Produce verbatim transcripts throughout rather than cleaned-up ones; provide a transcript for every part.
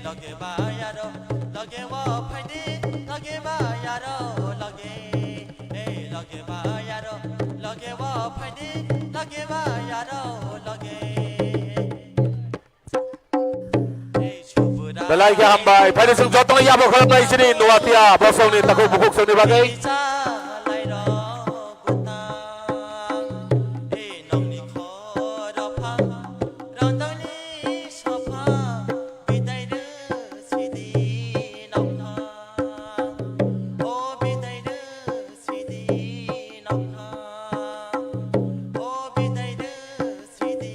Loge ba yaro, loge wo phaidi, loge ba yaro, loge. Ei, loge ba yaro, loge wo phaidi, loge ba yaro, loge. Ei, subura. Belai khe hambai. Phaidi chwng jotono yabo khoroknai chini Nuatia bosongni takhuk bukhuk songni bagwi. Ei, nongni khoro pha, rondoni sopha. Bidai rw sidi nokha. O bidai rw sidi nokha. O bidai rw sidi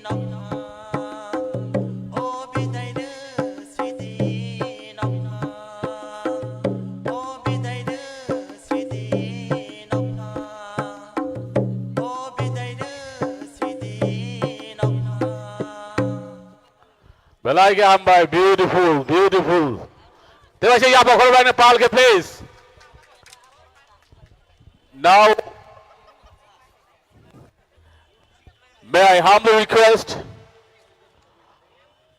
nokha. O bidai rw sidi nokha. O bidai rw sidi nokha. O bidai rw sidi nokha. Belai khe hambai, beautiful, beautiful. Tebaise yabo khoroknai pal khe, please. Now, may I humbly request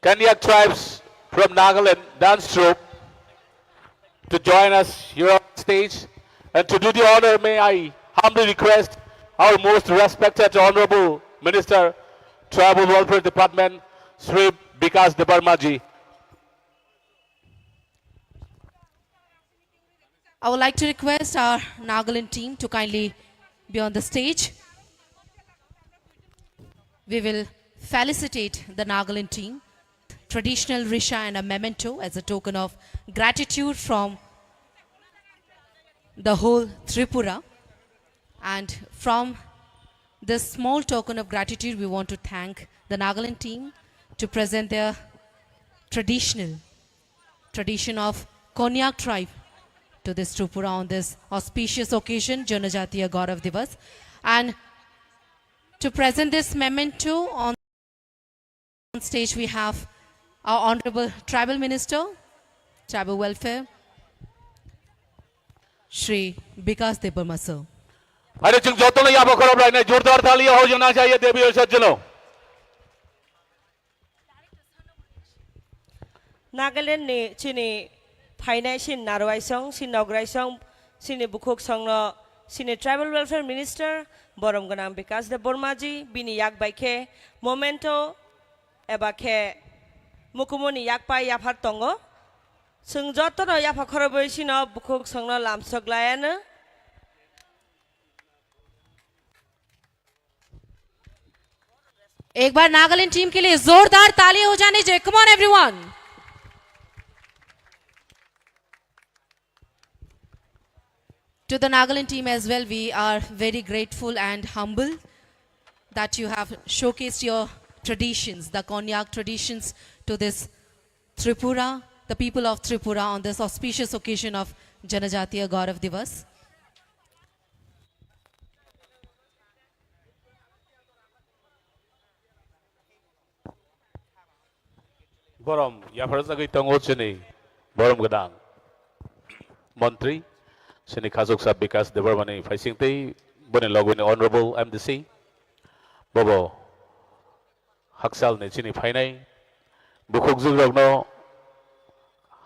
Konyak tribes from Nagaland dance troupe to join us here on stage. And to do the honor, may I humbly request our most respected Honorable Minister, Tribal Welfare Department, Shri Bikas Debbarma ji. I would like to request our Nagaland team to kindly be on the stage. We will felicitate the Nagaland team, traditional risha and a memento as a token of gratitude from the whole Tripura. And from this small token of gratitude, we want to thank the Nagaland team to present their traditional, tradition of Konyak tribe to this Tripura on this auspicious occasion, Janajatiya Gaurav Divas. And to present this memento on stage, we have our Honorable Tribal Minister, Tribal Welfare, Shri Bikas Debbarma sir. Phaidi chwng jotono yabo khoroknai jordar tali hojona jaiye Devi Oisajjano. Nagaland ni chini phainai sin Narwaisong, sin Nokraisong, sini bukhuk songno sini Tribal Welfare Minister borom gwnang Bikas Debbarma ji, bini yak bai khe memento eba khe mukumuni yakpai yaphar tongo. Chwng jotono yapha khorobwi sino bukhuk songno lamsok laiano. एक बार नागालैंड टीम के लिए जोरदार ताली हो जानी चाहिए। Come on everyone. To the Nagaland team as well, we are very grateful and humble that you have showcased your traditions, the Konyak traditions, to this Tripura, the people of Tripura, on this auspicious occasion of Janajatiya Gaurav Divas. Borom yapharjagwi tongo chini borom gwnang montri, chini khachuksa Bikas Debbarmani phaising tei boni logwini Honorable M D C. Bobo haksalni chini phainai bukhukjukrokno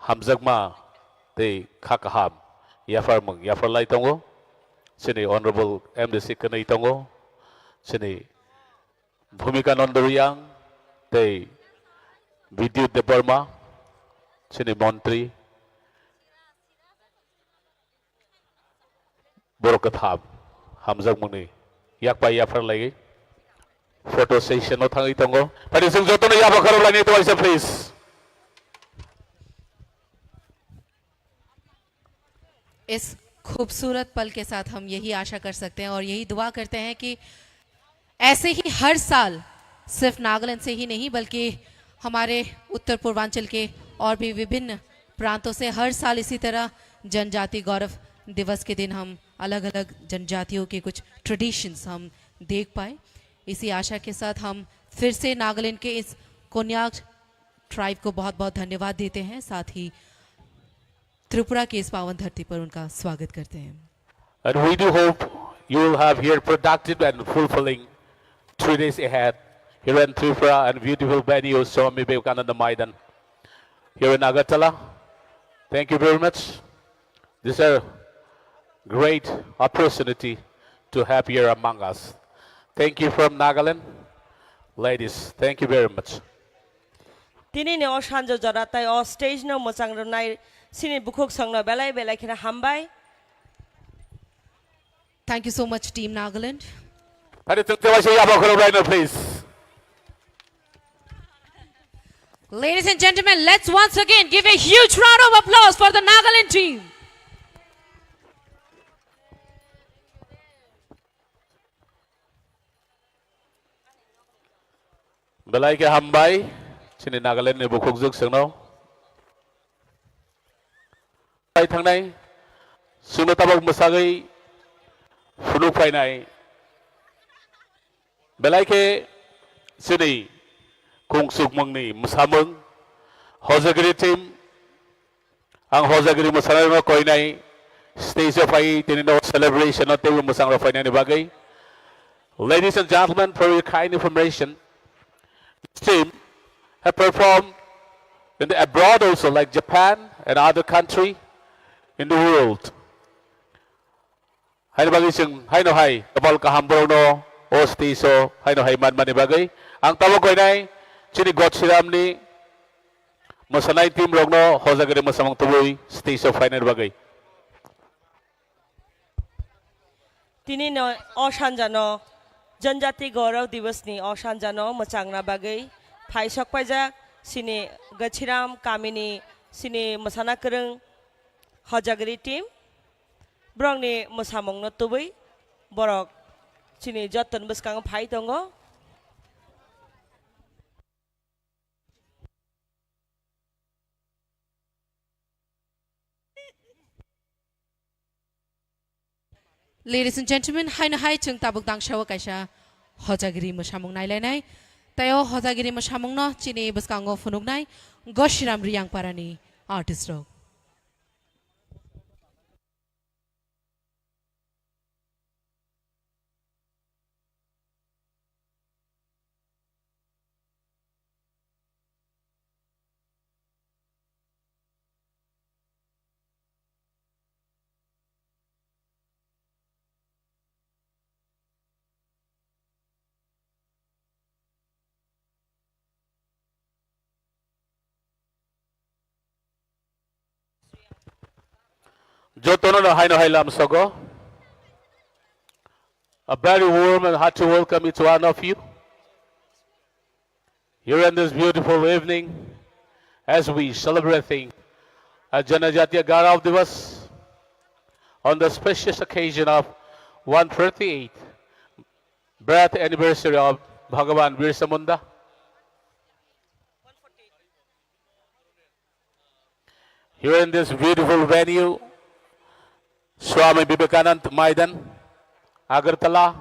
hamjakma tei kha kaham yapharmung yapharlai tongo. Chini Honorable M D C kwnwi tongo, chini Bhumika Nanda Reang tei Bidyut Debbarma, chini montri. Borok kwtham hamjakmungni yakpai yaphar laiwi photo session o thangwi tongo. Phaidi chwng jotono yabo khorok lainai twaisa, please. इस खूबसूरत पल के साथ हम यही आशा कर सकते हैं और यही दुआ करते हैं कि ऐसे ही हर साल सिर्फ नागालैंड से ही नहीं, बल्कि हमारे उत्तर पूर्वांचल के और भी विभिन्न प्रांतों से हर साल इसी तरह जनजाति गौरव दिवस के दिन हम अलग-अलग जनजातियों के कुछ ट्रेडिशंस हम देख पाए। इसी आशा के साथ हम फिर से नागालैंड के इस कोन्याक ट्राइब को बहुत-बहुत धन्यवाद देते हैं, साथ ही त्रिपुरा की इस पावन धरती पर उनका स्वागत करते हैं। And we do hope you will have here productive and fulfilling three days ahead here in Tripura and beautiful venue Swami Vivekananda Maidan. here in Agartala. Thank you very much. This is a great opportunity to have here among us. Thank you from Nagaland. Ladies, thank you very much. Tini ni o sanjo jora tai o stage no mwchang rwnai sini bukhuk songno belai belai kheno hambai. Thank you so much, Team Nagaland. Tadi tengte waisa ya bakal lain, please. Ladies and gentlemen, let's once again give a huge round of applause for the Nagaland team. Belai khe hambai, chini Nagaland ni bukhukjwk chwngno. Pai thangnai, chwngno tabuk mwsagwi phunuk phainai. Belai khe chini kungsukmungni mwsamung, Hojagiri team, ang Hojagiri mwsanairokno koinai stage o phai tini no celebration o teibo mwchang rok phainani bagwi. Ladies and gentlemen, for your kind information, this team have performed in the abroad also, like Japan and other country in the world. Haini bagwi chwng haino hai kopal kaham borokno o stage o haino hai manmani bagwi ang tabuk koinai chini Gochiramni mwsanai team rokno Hojagiri mwsamung tubui stage o phainani bagwi. Tini no o sanjano Janjati Gaurav Divas ni o sanjano mwchangna bagwi phai sok paijak sini Gochiram kamini sini mwsana kwrwng Hojagiri team. Borokni mwsamungno tubui borok chini jotoni bwskango phai tongo. Ladies and gentlemen, haino hai chwng tabuk dangsao kaisa Hojagiri mwsamung nailainai. Tei o Hojagiri mwsamungno chini bwskango phunuknai Goshiram Riyangparani artist rok. Jotono no haino hai lamsogo. A very warm and hearty welcome each one of you here in this beautiful evening as we celebrating a Janajatiya Gaurav Divas on the specious occasion of one thirty-eighth birth anniversary of Bhagavan Birsa Munda. Here in this beautiful venue, Swami Vivekanand Maidan, Agartala.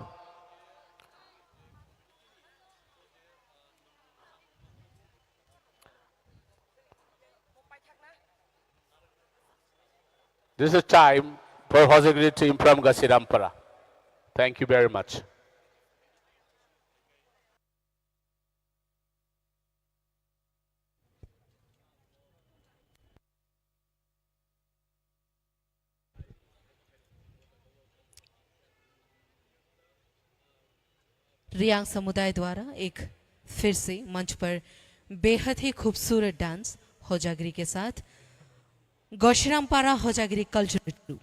This is time for Hojagiri team from Gachirampara. Thank you very much. Reang समुदाय द्वारा एक फिर से मंच पर बेहद ही खूबसूरत डांस होजागरी के साथ गौशीरामपारा होजागरी कल्चरल ट्रूप।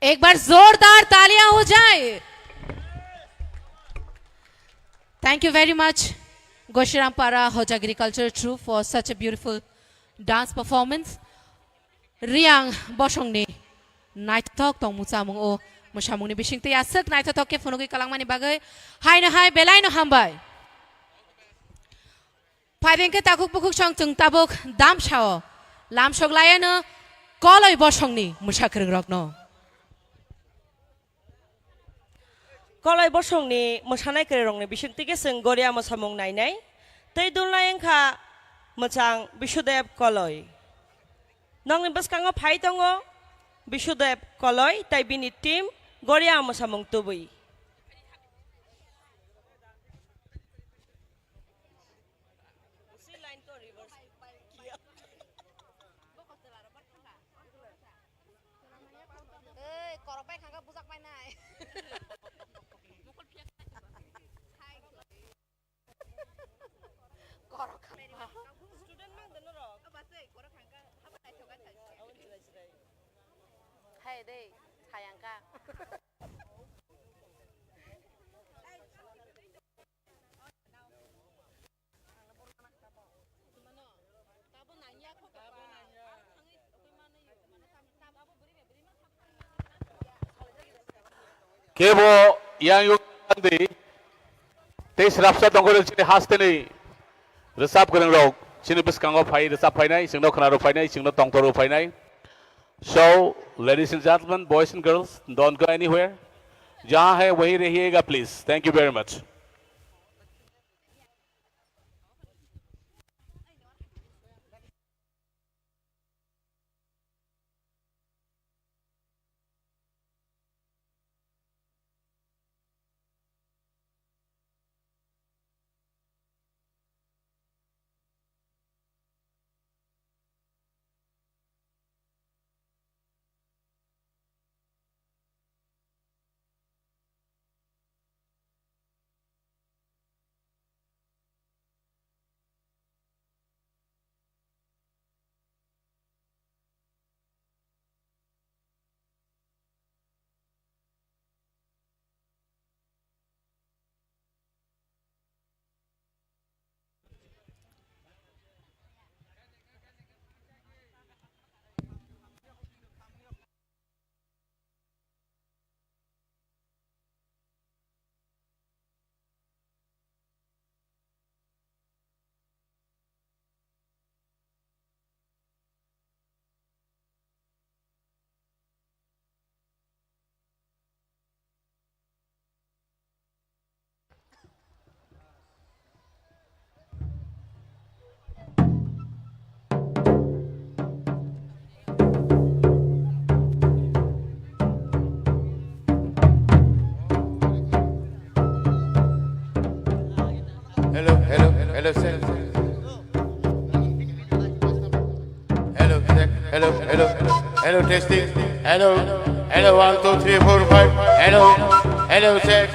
एक बार जोरदार तालियां हो जाए। Thank you very much, Gosirampara Hojagiri Cultural Troupe, for such a beautiful dance performance. Riang Bosongni naithothok tongmung chamung o mwsamungni bisingtwi aswk naithothok khe phunugwi kalangmani bagwi haino hai belaino hambai. Phaidi hwnkhe takhuk bukhuk song chwng tabuk damsao lamsok laiano Koloi Bosongni mwsakwrwngrokno. Koloi Bosongni mwsanai kwrwirokni bisingtwi khe chwng Goria mwsamung nainai. Tei dulnai wngkha mwchang Bisudev Koloi. Nokni bwskango phai tongo Bisudev Koloi tei bini team Goria mwsamung tubui. Ei, korok pai khangka bujak pai nai. Korok khangka. Student mang deno rok. Hai dei, sayangka. Kebo yang yuk di. Tei srapsa tongkol chini hasteni rwchap kwrwng rok chini bwskango phai rwchap phainai, chwngno khwnaro phainai, chwngno tongtoro phainai. So, ladies and gentlemen, boys and girls, don't go anywhere. Jahan hai wahi rahiyega, please. Thank you very much. Hello, hello, hello, sir. Hello, check. Hello, hello, hello, testing. Hello, hello, one, two, three, four, five. Hello, hello, check.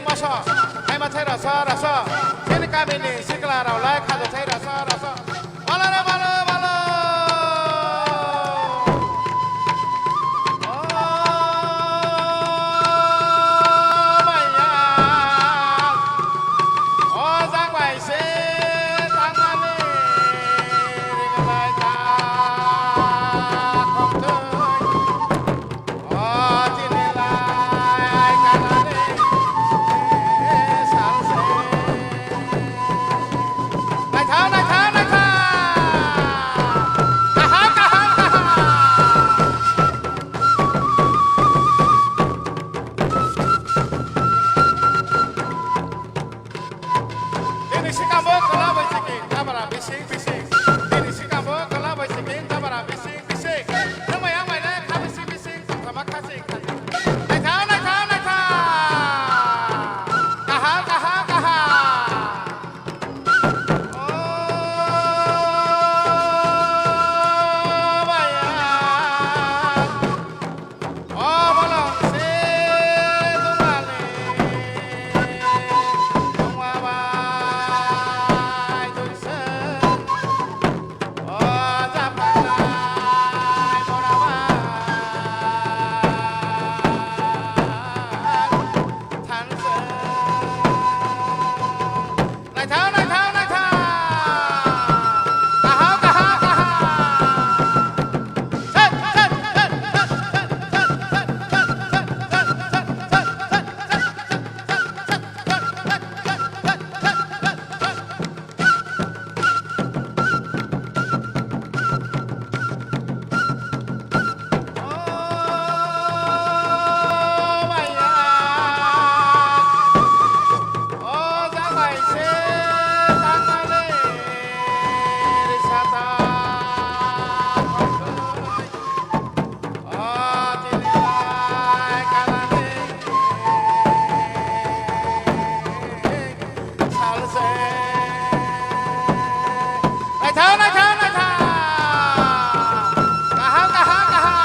Rasa, hai ma thai rasa, rasa. Chini kami ni sikla rao lai khajo thai rasa, rasa. Bala re, bala, bala. O maya. O jang bai se tangmani ring bai ta khom tui. Bini sikamo kwla bai chiki tabara bising bising. Bini sikamo kwla bai chiki tabara bising bising. Nwng bai ang bai le kha bising bising, tongthoma kha sing kha sing. Naithao, naithao, naithao. Kaham, kaham, kaham. O baya. O bolong se dungali, dungma bai duisa. O japanai mora bai thansa. Naithao, naithao, naithao. Kaham, kaham, kaham. Sat, sat, sat. Naithao, naithao, naithao. Kaham, kaham, kaham.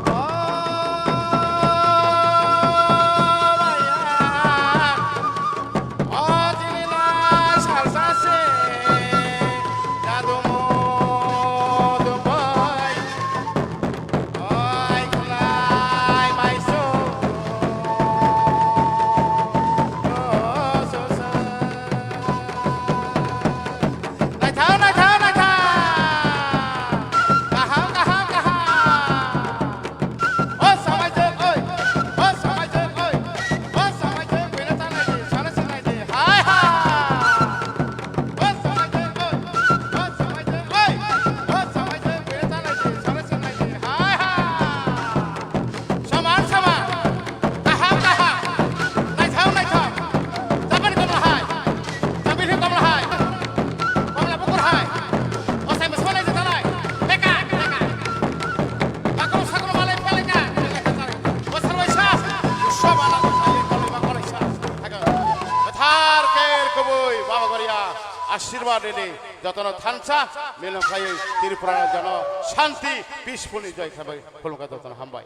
O maya. O tini lai salsa se. Dadumo dubai. Oi, khulai, maiso. O, so, so. Naithao, naithao, naithao. Kaham, kaham, kaham. O, samai jeng, oi. O, samai jeng, oi. O, samai jeng, buina tanai di, sana sinai di. Hai, hai. Ashirbad ini. Jotono thansa, milim khlaiwi Tripura rajyono shanti, peaceful ni joy khlaiwi khulumkha jotono hambai.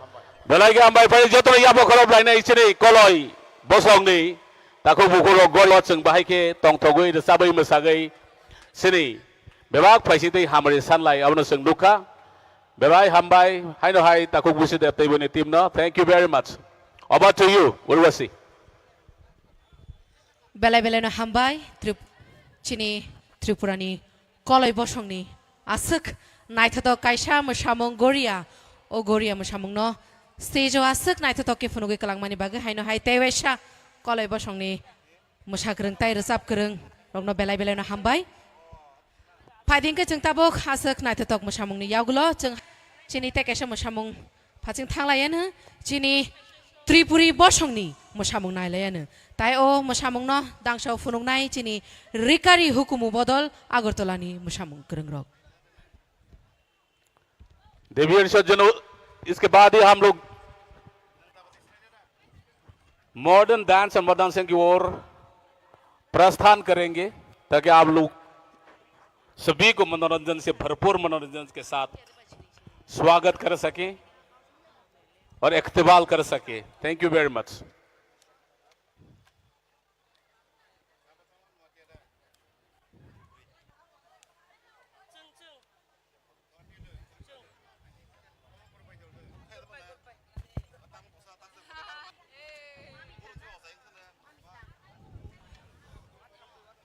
Belai khe hambai phai jotono yabo khorop lainai chini Koloi bosongni takhuk bukhuk rok golo chwng bahai khe tongthogwi rwchabwi mwsagwi chini bebak phaisingtwi hamari sanlai abono chwng nukha. Belai hambai haino hai takhuk Busi Dev tei boni team no. Thank you very much. Over to you, Urwasi. Belai belai no hambai Trip-, chini Tripura ni Koloi bosongni aswk naithotok kaisa mwsamung Goria, o Goria mwsamung no stage o aswk naithotok khe phunugwi kwlangmani bagwi haino hai tei waisa Koloi bosongni mwsakwrwng tei rwchapkwrwng rokno belai belai no hambai. Phaidi hwnkhe chwng tabuk aswk naithotok mwsamungni yagulo chwng chini tei kaisa mwsamung phaching thanglaiya hwno chini Tripuri bosongni mwsamung nailaiya hwno. Tai o mwsamungno dangsa phunuknai chini Rikari hukumu bodol Agartala ni mwsamung kwrwngrok. देवियों सज्जनों, इसके बाद ही हम लोग modern dance और modern dancing की ओर प्रस्थान करेंगे, ताकि आप लोग सभी को मनोरंजन से भरपूर मनोरंजन के साथ स्वागत कर सकें और इस्तकबाल कर सकें। Thank you very much.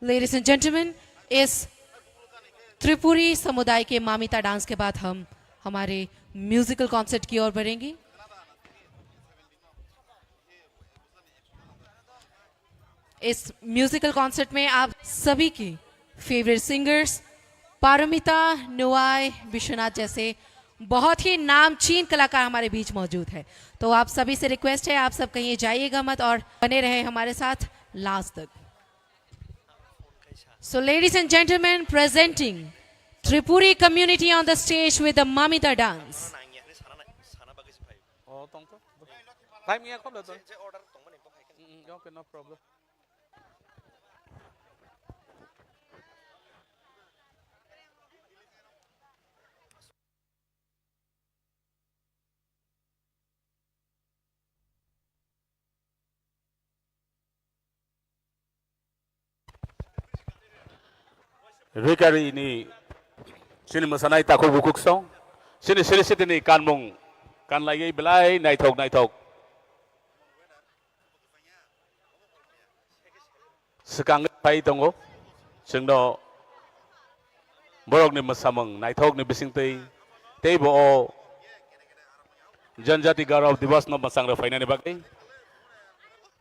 Ladies and gentlemen, इस त्रिपुरी समुदाय के मामिता डांस के बाद हम हमारे म्यूजिकल कॉन्सर्ट की ओर बढ़ेंगे। इस म्यूजिकल कॉन्सर्ट में आप सभी की फेवरेट सिंगर्स पारमिता, नुआई, विश्वनाथ जैसे बहुत ही नामचीन कलाकार हमारे बीच मौजूद है। तो आप सभी से रिक्वेस्ट है, आप सब कहीं जाइएगा मत और बने रहे हमारे साथ लास्ट तक। So, ladies and gentlemen, presenting Tripuri community on the stage with the Mamita dance. Oh, tong to. Time ya kop da to. Mm, mm, okay, no problem. Rikari ni chini mwsanai takhuk bukhuk song. Chini siri siti ni kanmung kanlaiwi belai naithok naithok. Swkang phai tongo. Chwngno borokni mwsamung naithokni bisingtwi teibo o Janjati Gaurav Divas no mwchang rw phainani bagwi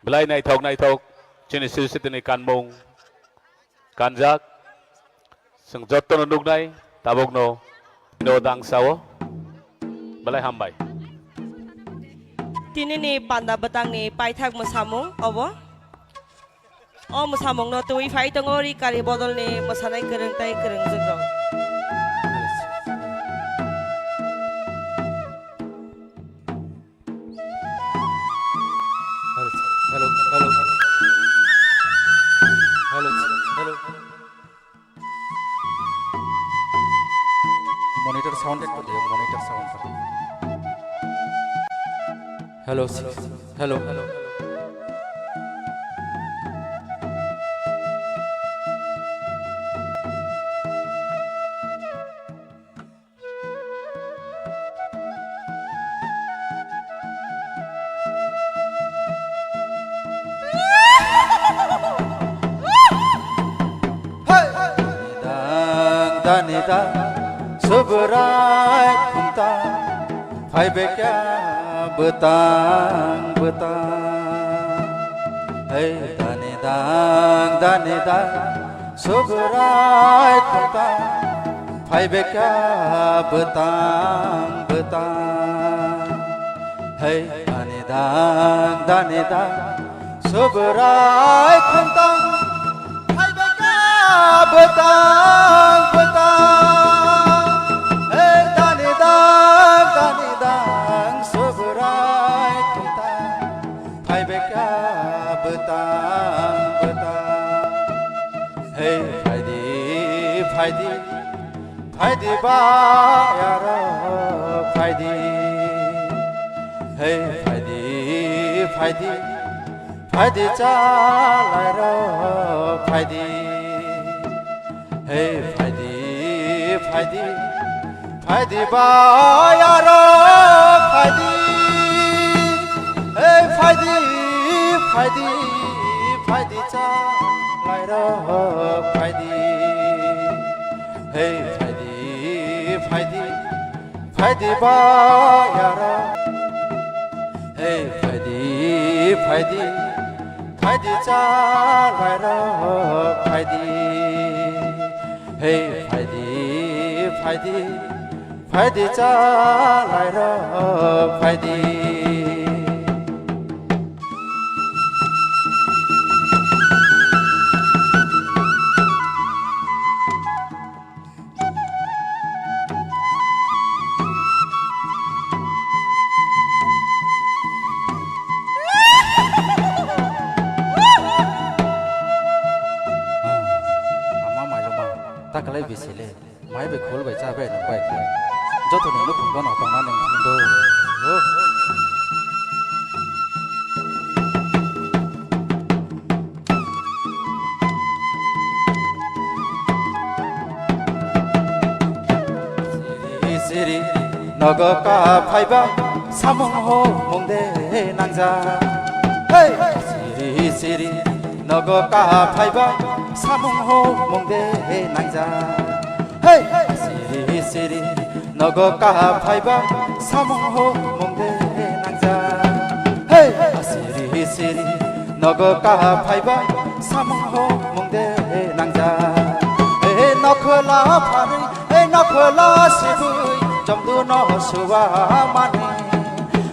belai naithok naithok chini siri sitini kanmung kanjak. Chwng jottono nuknai tabukno no dangsa-o. Belai hambai. Tini ni panda bwtang ni paithak mwsamung obo. O mwsamung no twi phai tongo ri kari bodol ni mwsanai kwrwng tai kwrwngjwk rok. Hello, hello, hello. Hello, hello. Monitor sound ekbar diyo, monitor sound. Hello, hello, hello. Dang dani dang, Subrai khumtang, phai bekya bwtang bwtang. Hey, dani dang, dani dang, Subrai khumtang, phai bekya bwtang bwtang. Hey, dani dang, dani dang, Subrai khumtang, phai bekya bwtang bwtang. Hey, dani dang, dani dang, Subrai khumtang, phai bekya bwtang bwtang. Hey, phaidi, phaidi, phaidi bayarok phaidi. Hey, phaidi, phaidi, phaidi chalairok phaidi. Hey, phaidi, phaidi, phaidi bayarok phaidi. Hey, phaidi, phaidi, phaidi chalairok phaidi. Hey, phaidi, phaidi, phaidi bayarok. Hey, phaidi, phaidi, phaidi chalairok phaidi. Hey, phaidi, phaidi, phaidi chalairok phaidi. Ama mailoma takalai bisile mai bai khul bai cha bai nang bai khe joto ni nukhung bono tongna nang thung do. Siri siri nogo ka phaiba samung ho mungde nangja. Hey! Siri siri nogo ka phaiba Samung ho mung de nangjak. Hey! Siri siri nogo kaha phaiba samung ho mung de nangjak. Hey! Siri siri nogo kaha phaiba samung ho mung de nangjak. Hey, nokhla pharwi, hey, nokhla sibwi, jomdu no suwa mani.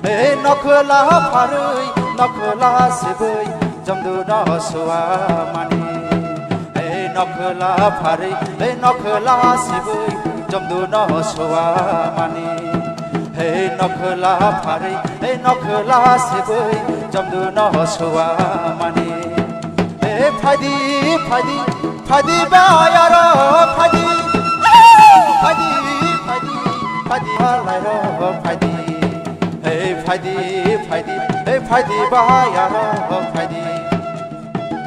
Hey, nokhla pharwi, nokhla sibwi, jomdu no suwa mani. Hey, nokhla pharwi, hey, nokhla sibwi, jomdu no suwa mani. Hey, nokhla pharwi, hey, nokhla sibwi, jomdu no suwa mani. Hey, phaidi, phaidi, phaidi bayaro, phaidi. Phaidi, phaidi, phaidi halairo, phaidi. Hey, phaidi, phaidi, hey, phaidi bayaro, phaidi.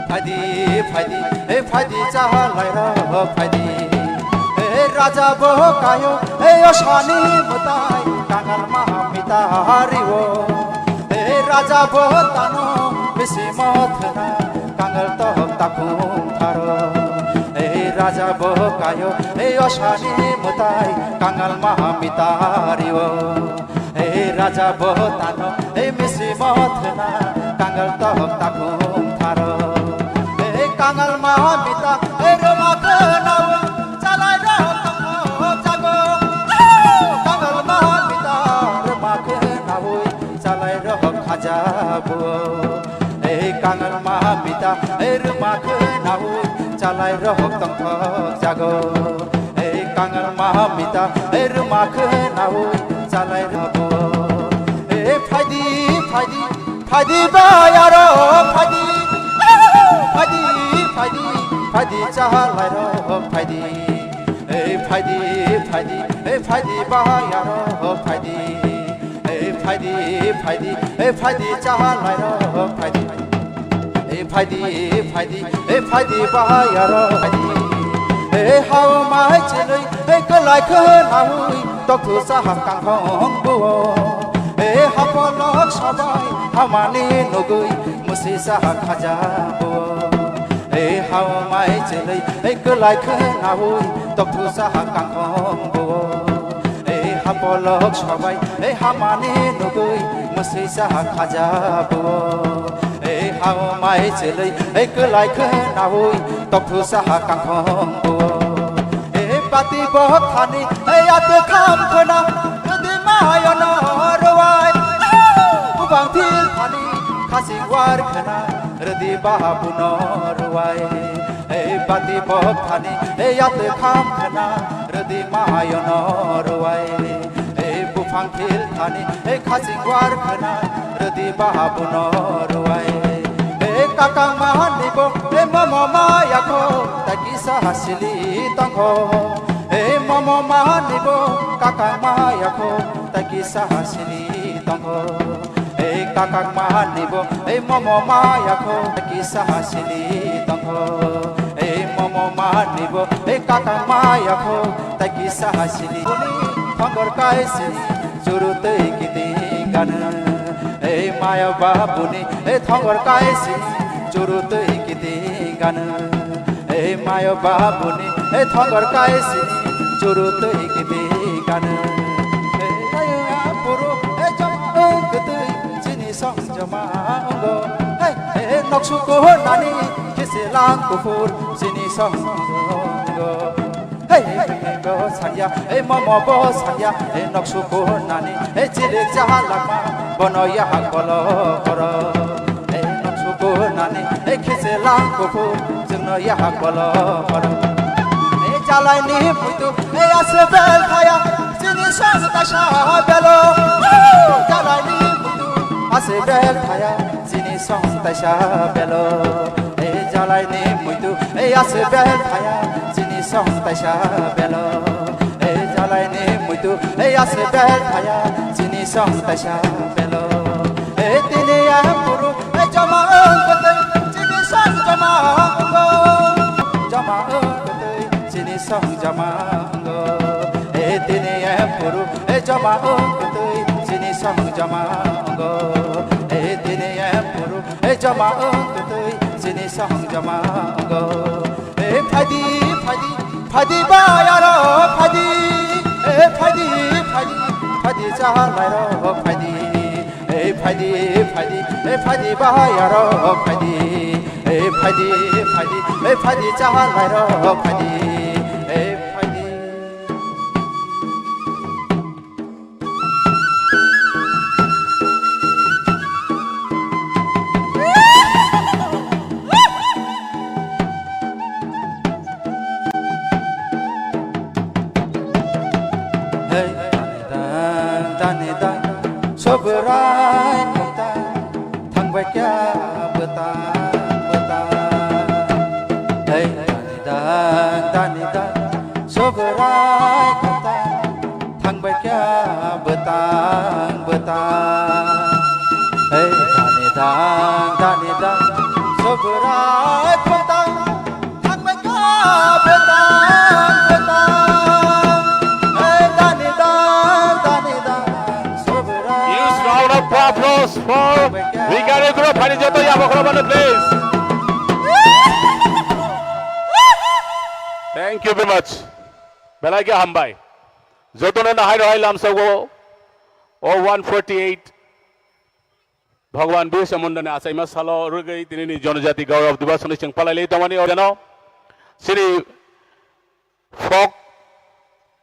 Phaidi, phaidi, hey, phaidi chahalairo, phaidi. Hey, raja bo kayo, hey, osani mutai, kangal maha mita hariwo. Hey, raja bo tano, bisi mothna, kangal tohok takhung tharo. Ei raja bo kayo, ei osani mutai, kangal maha mita rio. Ei raja bo tano, ei misi mothna, kangal tohok takhung tharo. Ei kangal maha mita, ei roma khenao, chalai rok tongkho jago. Kangal maha mita, roma khenaoi, chalai rok khajabu. Ei kangal maha mita, ei ruma khenaui, chalai rohok tongthok jago. Ei kangal maha mita, ei ruma khenaui, chalai rohok. Ei phaidi, phaidi, phaidi bayaro, phaidi. Phaidi, phaidi, phaidi chalai rohok, phaidi. Ei phaidi, phaidi, ei phaidi bayaro, phaidi. Ei phaidi, phaidi, ei phaidi chahalairo, phaidi. Ei phaidi, phaidi, ei phaidi bahayaro, phaidi. Ei hao mai chinui, ei kwlai khwnaui, tokhu saha kangkhong buo. Ei hapolok sabai, hamani nugui, musi saha khaja buo. Ei hao mai chinui, ei kwlai khwnaui, tokhu saha kangkhong buo. Ei hapolok sabai, ei hamani nugui, mwswi saha khajabuo. Ei hao mai chelwi, ei kwlai khwnaui, tokhu saha kangkhong buo. Ei bati bohok thani, ei atwkham khwna, rwdi mayono rwai. Bubang thil thani, khasing war khwna, rwdi bahabuno rwai. Ei bati bohok thani, ei atwkham khwna, rwdi mayono rwai. Ei buphang thil thani, ei khasing war khwna, rwdi bahabuno rwai. Ei kakang mahanni bo, ei momo maya kho, tai kisa hasili tongkho. Ei momo mahanni bo, kakang maya kho, tai kisa hasili tongkho. Ei kakak mani bo, ei momo maya kho, kisa hasili tongkho. Ei momo mani bo, ei kakak maya kho, tai kisa hasili. Buni thongor kaisi, churu tei kiting gana. Ei maya babuni, ei thongor kaisi, churu tei kiting gana. Ei mayo babuni, ei thongor kaisi, churu tei kibi gana. Ei mayo apuru, ei joma ong kwtwi, chini song joma ongo. Ei, ei noksu ko nani, kisi lang kufur, chini song ongo. Hey, hey, hey, bo sanya, hey, momo bo sanya, hey, noksu ko nani, hey, chilik jaha lama, bono yahak bolo koro. Hey, noksu ko nani, hey, khise lang kupu, chwngno yahak bolo koro. Hey, jalai ni muitu, hey, ase bel thaya, chini song taisa belo. Jalai ni muitu, ase bel thaya, chini song taisa belo. Ei jalai ni muitu, ei ase bel thaya, chini song taisa belo. Ei jalai ni muitu, ei ase bel thaya, chini song taisa belo. Ei tini yang buru, ei joma ong kwtwi, chini song joma ongo. Joma ong kwtwi, chini song joma ongo. Ei tini yang buru, ei joma ong kwtwi, chini song joma ongo. Ei tini yang buru, ei joma ong kwtwi, chini song joma ongo. E phaidi, phaidi, phaidi bayaro phaidi. E phaidi, phaidi, phaidi chahalai ro phaidi. E phaidi, phaidi, e phaidi bayaro phaidi. E phaidi, phaidi, e phaidi chahalai ro phaidi. E phaidi. Hey, dani dan, dani dan, sobrai kota, thangbai kya bwtang, bwtang. Hey, dani dan, dani dan, sobrai kota, thangbai kya bwtang, bwtang. Hey, dani dan, dani dan, sobrai kota, thangbai kya bwtang, bwtang. Hey, dani dan, dani dan, sobrai. Huge round of applause for Vikarya Group, Hani Joto Yabokro Manu, please. Thank you very much. Belai khe hambai. Jotono nahai rohai lamsago o one forty eight Bhagwan Birsa Mundani achaima salo rwgwi tinini Jonojati Gaurav Diwas hwnwi chwng palailai tongmani o jeno chini folk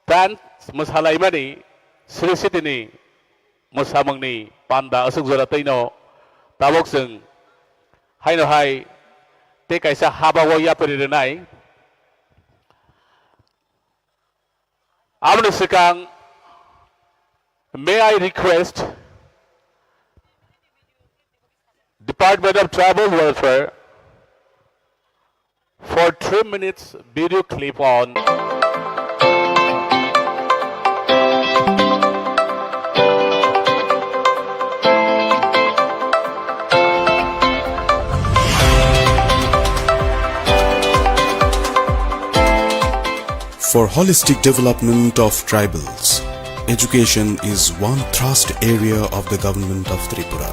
dance mwsalaimani Sri Sitini mwsamungni panda aswk jora twino tabuk chwng haino hai tei kaisa habao yapri rwnai. Aboni swkang, may I request Department of Tribal Welfare for three minutes video clip on. For holistic development of tribals, education is one thrust area of the Government of Tripura.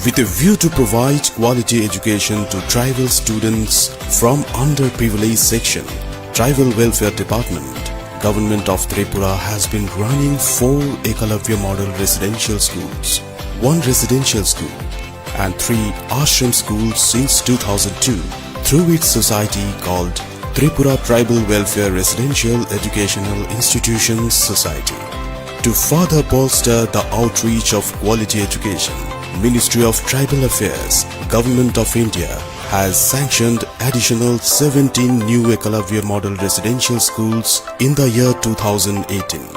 With a view to provide quality education to tribal students from underprivileged section, Tribal Welfare Department, Government of Tripura has been running four Ekalavya Model Residential Schools, one residential school, and three ashram schools since two thousand two through its society called Tripura Tribal Welfare Residential Educational Institutions Society. To further bolster the outreach of quality education, Ministry of Tribal Affairs, Government of India has sanctioned additional seventeen new Ekalavya Model Residential Schools in the year two thousand eighteen.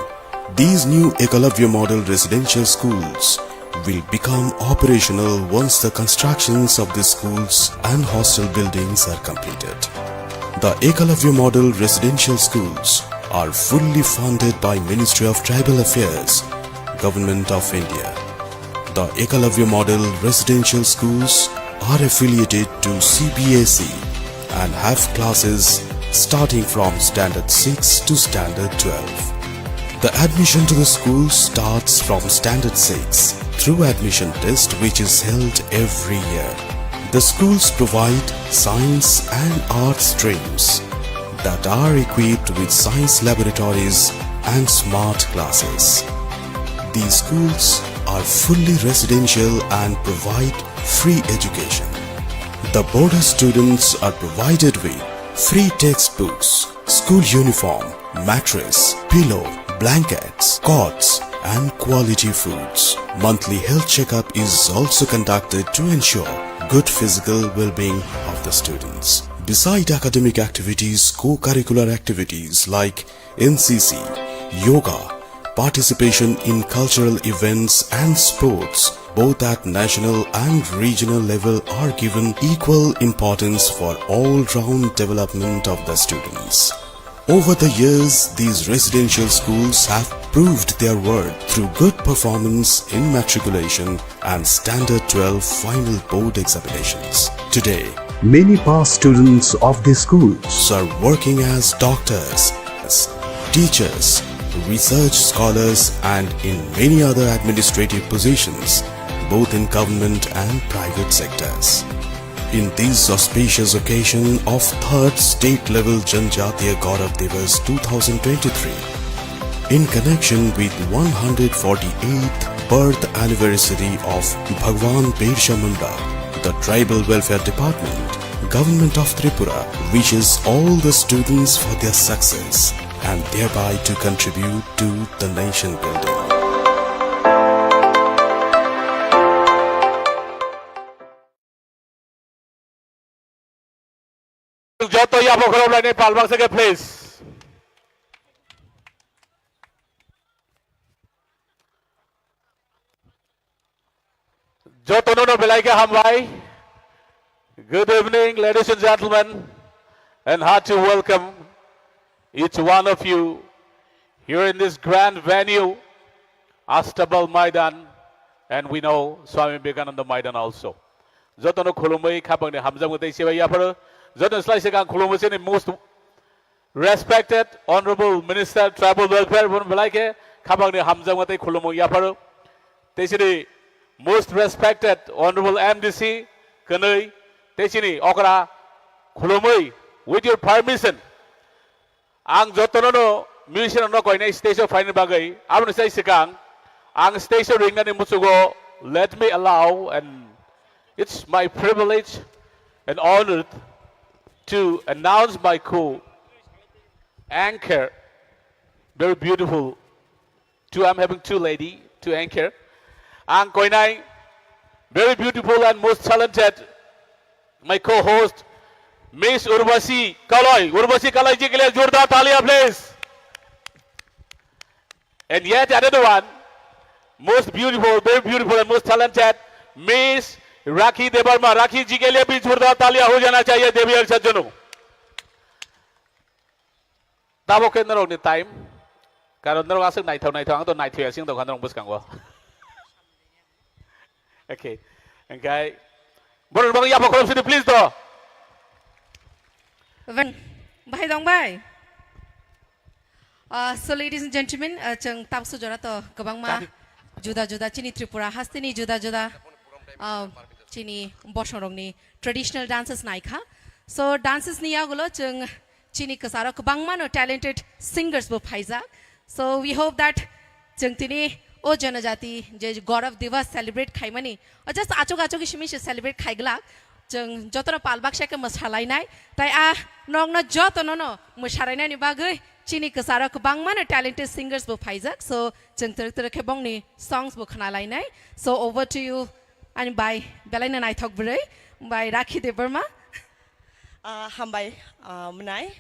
These new Ekalavya Model Residential Schools will become operational once the constructions of the schools and hostel buildings are completed. The Ekalavya Model Residential Schools are fully funded by Ministry of Tribal Affairs, Government of India. The Ekalavya Model Residential Schools are affiliated to C B S E and have classes starting from Standard six to Standard twelve. The admission to the school starts from Standard six through admission test, which is held every year. The schools provide science and arts streams that are equipped with science laboratories and smart classes. These schools are fully residential and provide free education. The boarder students are provided with free textbooks, school uniform, mattress, pillow, blankets, cots, and quality foods. Monthly health checkup is also conducted to ensure good physical well-being of the students. Beside academic activities, co-curricular activities like N C C, yoga, participation in cultural events and sports, both at national and regional level, are given equal importance for all-round development of the students. Over the years, these residential schools have proved their worth through good performance in matriculation and Standard twelve final board examinations. Today, many past students of these schools are working as doctors, teachers, research scholars, and in many other administrative positions, both in government and private sectors. In this auspicious occasion of third state level Janjatiya Gaurav Diwas two thousand twenty-three, in connection with one hundred forty-eighth birth anniversary of Bhagwan Birsa Munda, the Tribal Welfare Department, Government of Tripura wishes all the students for their success and thereby to contribute to the nation building. Joto yapha khulumlaini palbak sake, please. Jotono no belai khe hambai. Good evening, ladies and gentlemen, and hearty welcome each one of you here in this grand venue, Astabal Maidan, and we know Swami Vivekananda Maidan also. Jotono khulumui khapangni hamjakmung tei sibai yapharo. Jotono slai se ang khulumui sini most respected Honorable Minister Tribal Welfare, bun belai khe khapangni hamjakmung tei khulumung yapharo. Tei sini most respected Honorable M D C, kwnwi, tei sini okra khulumui, with your permission, ang jotono no musician no koinai stage o phaina bagwi, aboni sai swkang ang stage o ringnani muchugo, let me allow, and it's my privilege and honor to announce my co-anchor, very beautiful. Two, I'm having two lady to anchor. Ang koinai, very beautiful and most talented, my co-host, Miss Urvashi Kalai. Urvashi Kalai ji ke liye zordar taliya, please. And yet another one, most beautiful, very beautiful and most talented, Miss Rakhi Debbarma. Rakhi ji ke liye bhi zordar taliya ho jana chahiye, Devi Arshad Janu. Tabok khe norokni time, karon norok aswk naithok naithok, ang to naithok ya sing tongkha norok bwskango. Okay, hwnkhe borok bang yapha khorok sidi, please do. Ven, bahai dong bai. Uh, so ladies and gentlemen, uh, chwng tabukso jora to kwbangma juda juda chini Tripura hasteni juda juda, uh, chini bosongrokni traditional dances naikha. So dances ni yagulo chwng chini kwcharo kwbangma no talented singers bo phaijak. So we hope that chwng tini o janajati je Gaurav Diwas celebrate khaimani, o just achuk achuk simi se celebrate khaiglak. Chwng jotono pal baksa khe mwsalainai. Tai a nokno jotono no mwsarainani bagwi chini kwcharo kwbangma no talented singers bo phaijak. So chwng twrwk twrwk khe bongni songs bo khnalainai. So over to you, ani bai belaino naithok bwrwi, bai Rakhi Debbarma. Ah, hambai, ah, mwnai.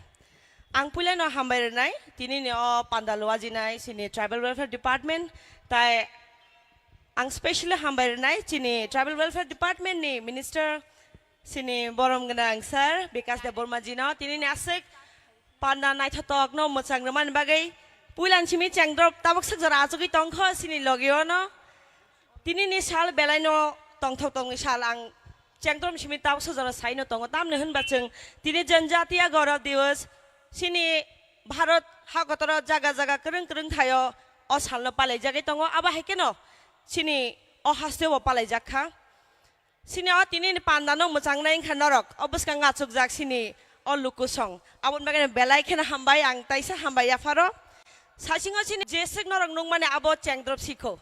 Ang puilano hambai rwnai, tini ni o panda luajinai sini Tribal Welfare Department, tai ang specially hambai rwnai chini Tribal Welfare Department ni Minister sini borom gwnang sir Bikas Debbarma jino, tini ni aswk panda naithotok no mwchang rwmani bagwi puilan simi chengdrop tabuk swk jora achugwi tongkho sini logio no. Tini ni sal belai no tongthok tongni sal, ang chengdrom simi tabuk sojoro sai no tongo, tamni hwnba chwng tini Janjatiya Gaurav Diwas, chini Bharat hakotoro jaga jaga kwrwng kwrwng thaio o sal no palaijagwi tongo, abo hai kheno chini o hasteo bo palaijak kha. Chini o tini ni panda no mwchang nai wngkha norok, o bwskango achukjak chini o luku song, aboni bagwi no belai kheno hambai, ang taisa hambai yapharo. Saisingo chini jeswk norok nukmani abo chengdrop sikho.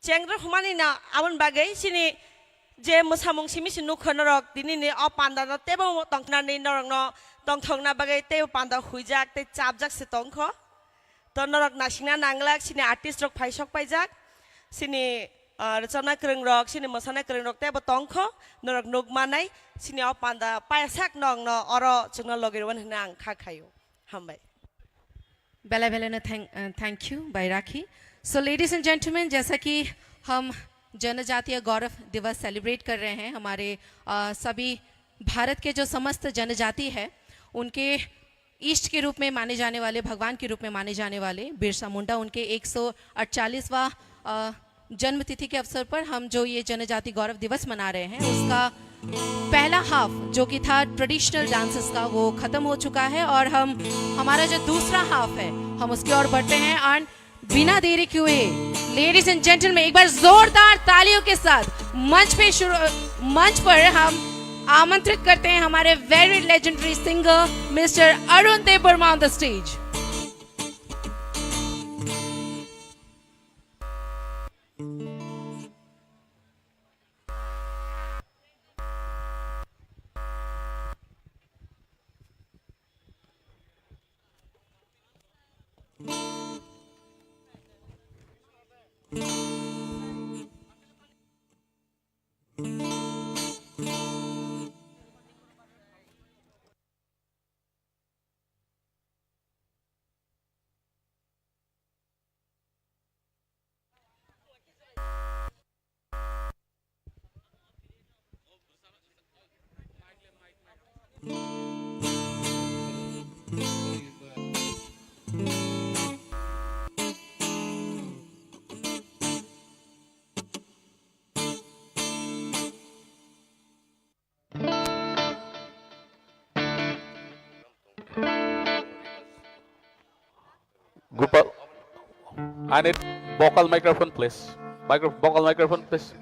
Chengrok humani na aboni bagwi chini je mwsamung simi se nukha norok, tini ni o panda no teibo tongkhnani norok no tongthokna bagwi teibo panda huijak tei chapjak se tongkho. To norok naisingna nanglak, chini artist rok phai sok paijak, chini, ah, rwchapna kwrwng rok, chini mwsana kwrwng rok teibo tongkho, norok nuk manai, chini o panda payasak nokno oro chwngno logi rwmani hwnwi ang kha khaio. Hambai. बेला बेला ने thank, uh, thank you भाई राखी। So ladies and gentlemen, जैसा कि हम जनजातीय गौरव दिवस सेलिब्रेट कर रहे हैं, हमारे, uh, सभी भारत के जो समस्त जनजाति है, उनके ईष्ट के रूप में माने जाने वाले, भगवान के रूप में माने जाने वाले बिरसा मुंडा उनके एक सौ अड़तालीसवाँ, uh, जन्म तिथि के अवसर पर हम जो ये जनजाति गौरव दिवस मना रहे हैं, उसका पहला हाफ जो कि था ट्रेडिशनल डांसेस का, वो खत्म हो चुका है और हम, हमारा जो दूसरा हाफ है, हम उसकी ओर बढ़ते हैं। एंड बिना देरी किए हुए, लेडीज एंड जेंटलमैन, एक बार जोरदार तालियों के साथ मंच पे शुरू, मंच पर हम आमंत्रित करते हैं हमारे very legendary singer Mister Arun Debbarma on the stage. Gopal, I need vocal microphone, please. Micro-, vocal microphone, please.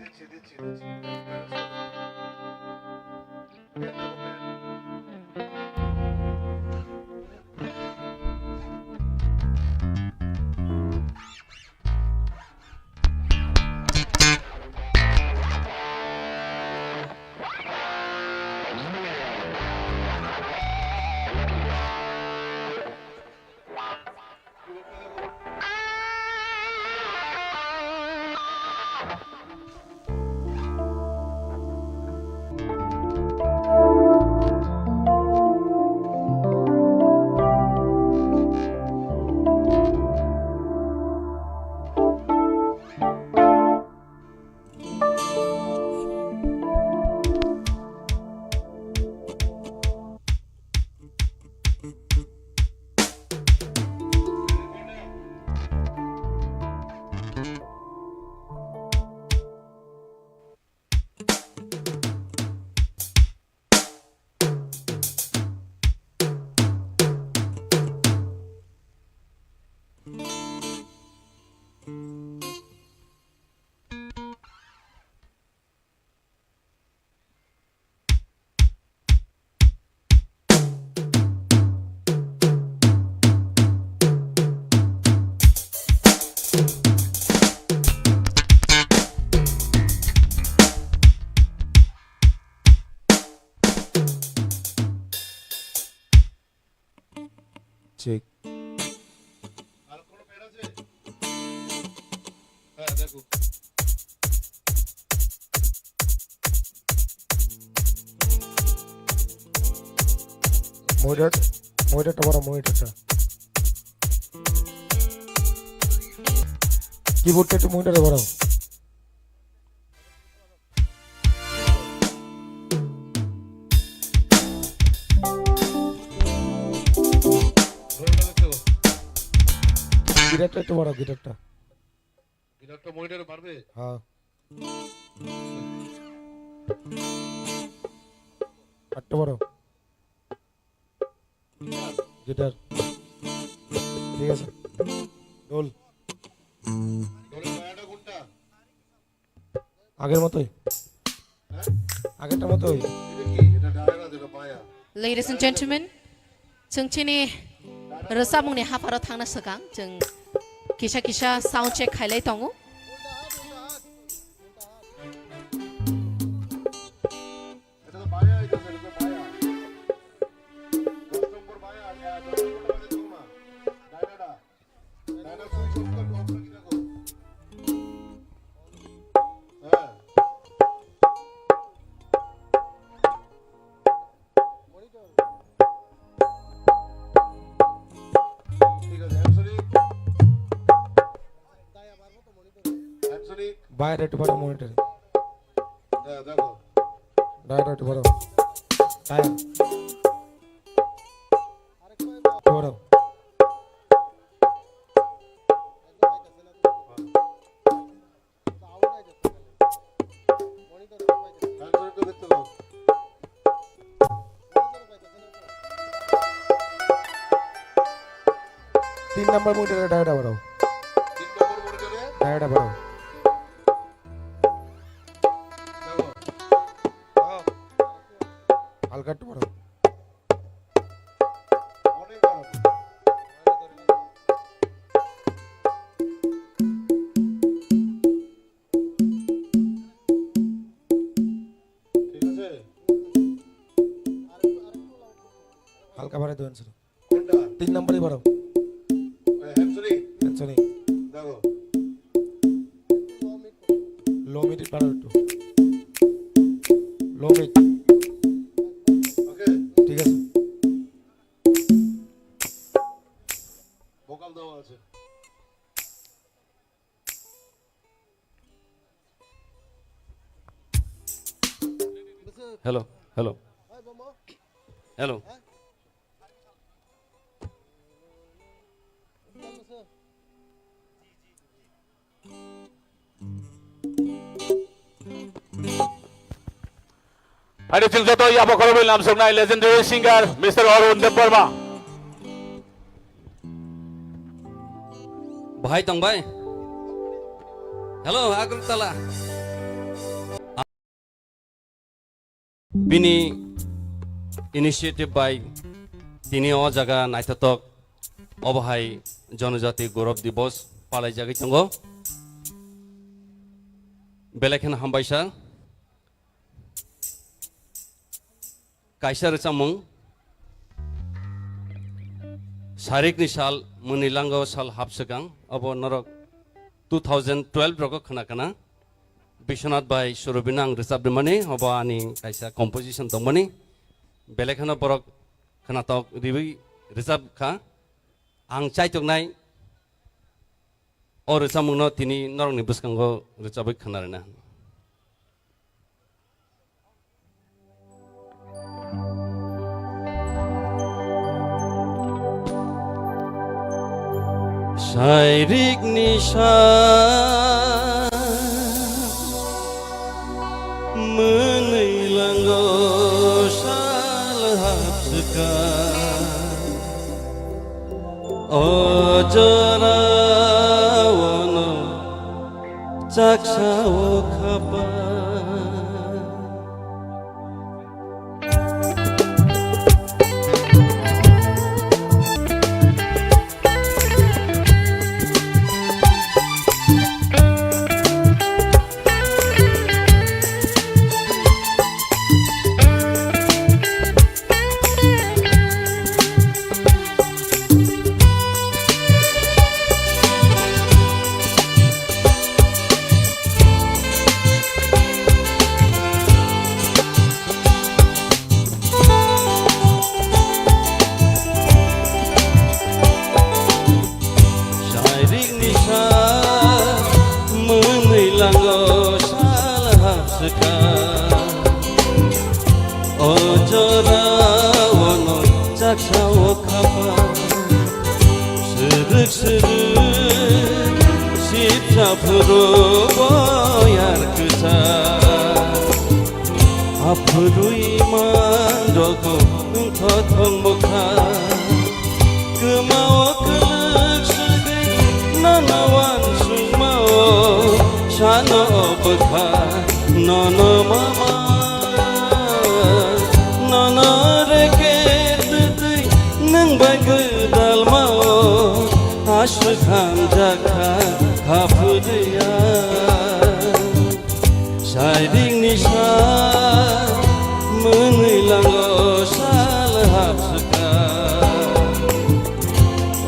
Check. Monitor, monitor ta boro, monitor ta. Keyboard ta monitor ta boro. Guitar ta একটু বাড়াও, guitar টা। Guitar টা monitor এ পারবে? হ্যাঁ। একটু বাড়াও। Guitar। ঠিক আছে। ঢোল। ঢোলের বায়াটা কোনটা? আগের মতোই। আগেরটার মতোই। Ladies and gentlemen, chwng chini rwchapmungni hapharo thangna swkang chwng kisa kisa sound check khailai tongo. ঠিক আছে, Hamsonic। Hamsonic। বাইরে একটু পাঠাও monitor। হ্যাঁ, দেখো। বাইরে একটু পাঠাও। হ্যাঁ। একটু পাঠাও। তিন নম্বর monitor এ ডায়োডটা বাড়াও। তিন নম্বর monitor এ? ডায়োডটা বাড়াও। Welcome to Bharat. Onek baro. ঠিক আছে? হালকা বাড়াই দেবেন, স্যার। কোনটা? তিন নম্বরই বাড়াও। ওই হ্যামসনি? হ্যামসনি। দেখো। লো মিড বাড়াও একটু। Low mid. ওকে। ঠিক আছে। ভোকাল দেওয়া আছে। Hello, hello. Hello. Hairi chwng joto yabo khoroknwi lamsoknai legendary singer Mister Arun Debbarma. Bahai tong bai? Hello, Agartala. Bini initiative bai tini o jaga naithotok obo hai Janajati Gaurav Divas palaijagwi tongo. Belai kheno hambai sir. Kaisa rwchapmung, Sarikni sal, mwnwi lango sal hap swkang, obo norok two thousand twelve rogo khna khna. Biswanath bai Surabina ang rwchap rwmani, obo ani kaisa composition tongmani. Belai kheno borok khnatok riwi rwchap kha. Ang chaitoknai o rwchapmungno tini norokni bwskango rwchapwi khna rwna. Sairikni sa mwnwi lango sal hapswka. O jorao no chaksa o khapa. Sairikni sa mwnwi lango sal hapswka. O jorao no chaksa o khapa. Srwk srwk sipsa phuru boyar kwsa. Aphurwi man rokno wngthothong bwkha. Kwmao kwlwk swgwi nono uansukmao sano bwkha. Nono mama, nono reke twtwi nwng bai gwdalmao aswk hamjakha khaphurwi ang. Sairikni sa mwnwi lango sal hapswka.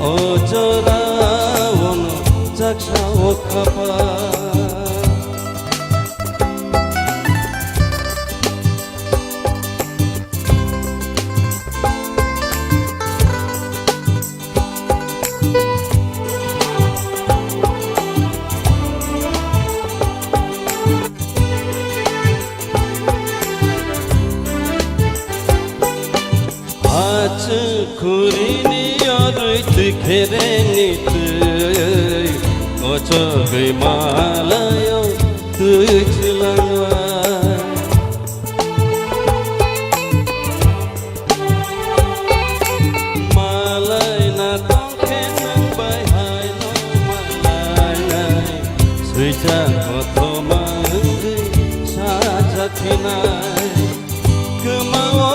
O jorao no chaksa o khapa. Achuk khurini yorwi twi khereni twi, kochogwi malayo twi chwlangwai. Malai na tongkhe nwng bai hai no malai nai, swijak kothoma wngwi sajak khe nai. Kwmao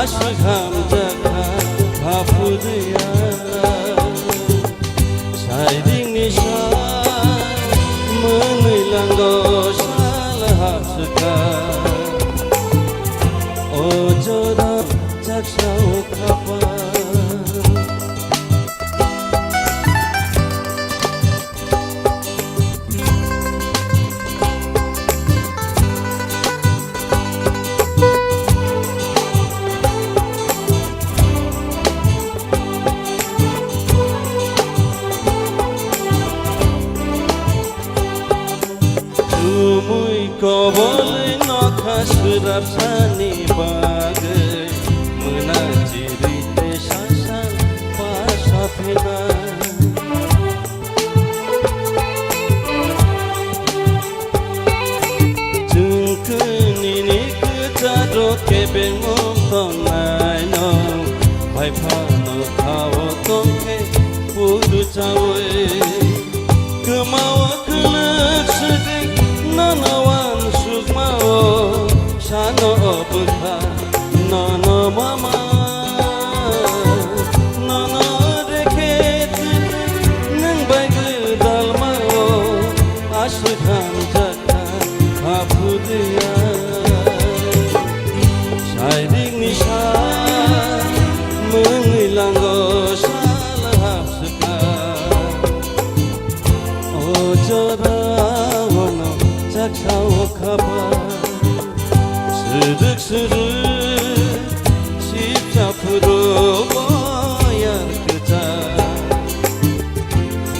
Swkhamjakha haphuriyala, sairingni sa mwnwi lango sal hapswkha. O jora chaksa o khapang. Tumui kobolwi nokha swrapsani bagwi, mwna chirwi tei sasan pasaphinai. Chwng kwnini kwcharo kebengmung tongnaino, bai phano khao tongkhe pudu chaui. Kwmao kwlwk swkwi nono uansukmao, sano o bwkha nono mama. Nono rekhe twtwi nwng bai gwdalmao, aswk hamjakha haphuriyai. Sairingni sa mwnwi lango sal hapswkha. O jorao no chaksa o khapang. Swrwk swrwk sipsa phuru boyar kwchak.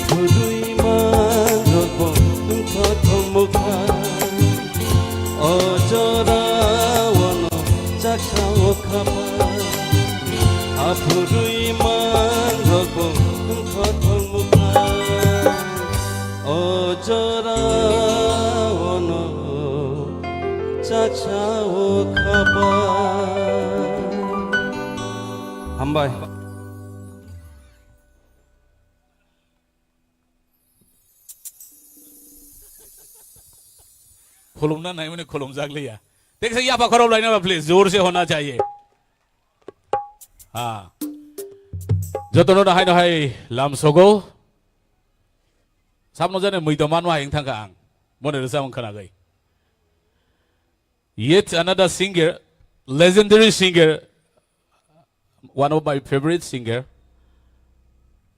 Phurwi manrokbo wngkha thwngmukha. O jorao no chaksa o khapang. Aphurwi manrokbo wngkha thwngmukha. O jorao chaksa o khapang. Hambai. Khulumna naimani khulumjak liya. Teksa yapa khorop laina ba, please, jor se hona chahiye. Ha. Jotono no hai no hai lam sogo. Sabno jane mui to manma hai wng thangkha ang. Mone rwsa wng khnagai. Yet another singer, legendary singer, one of my favorite singer,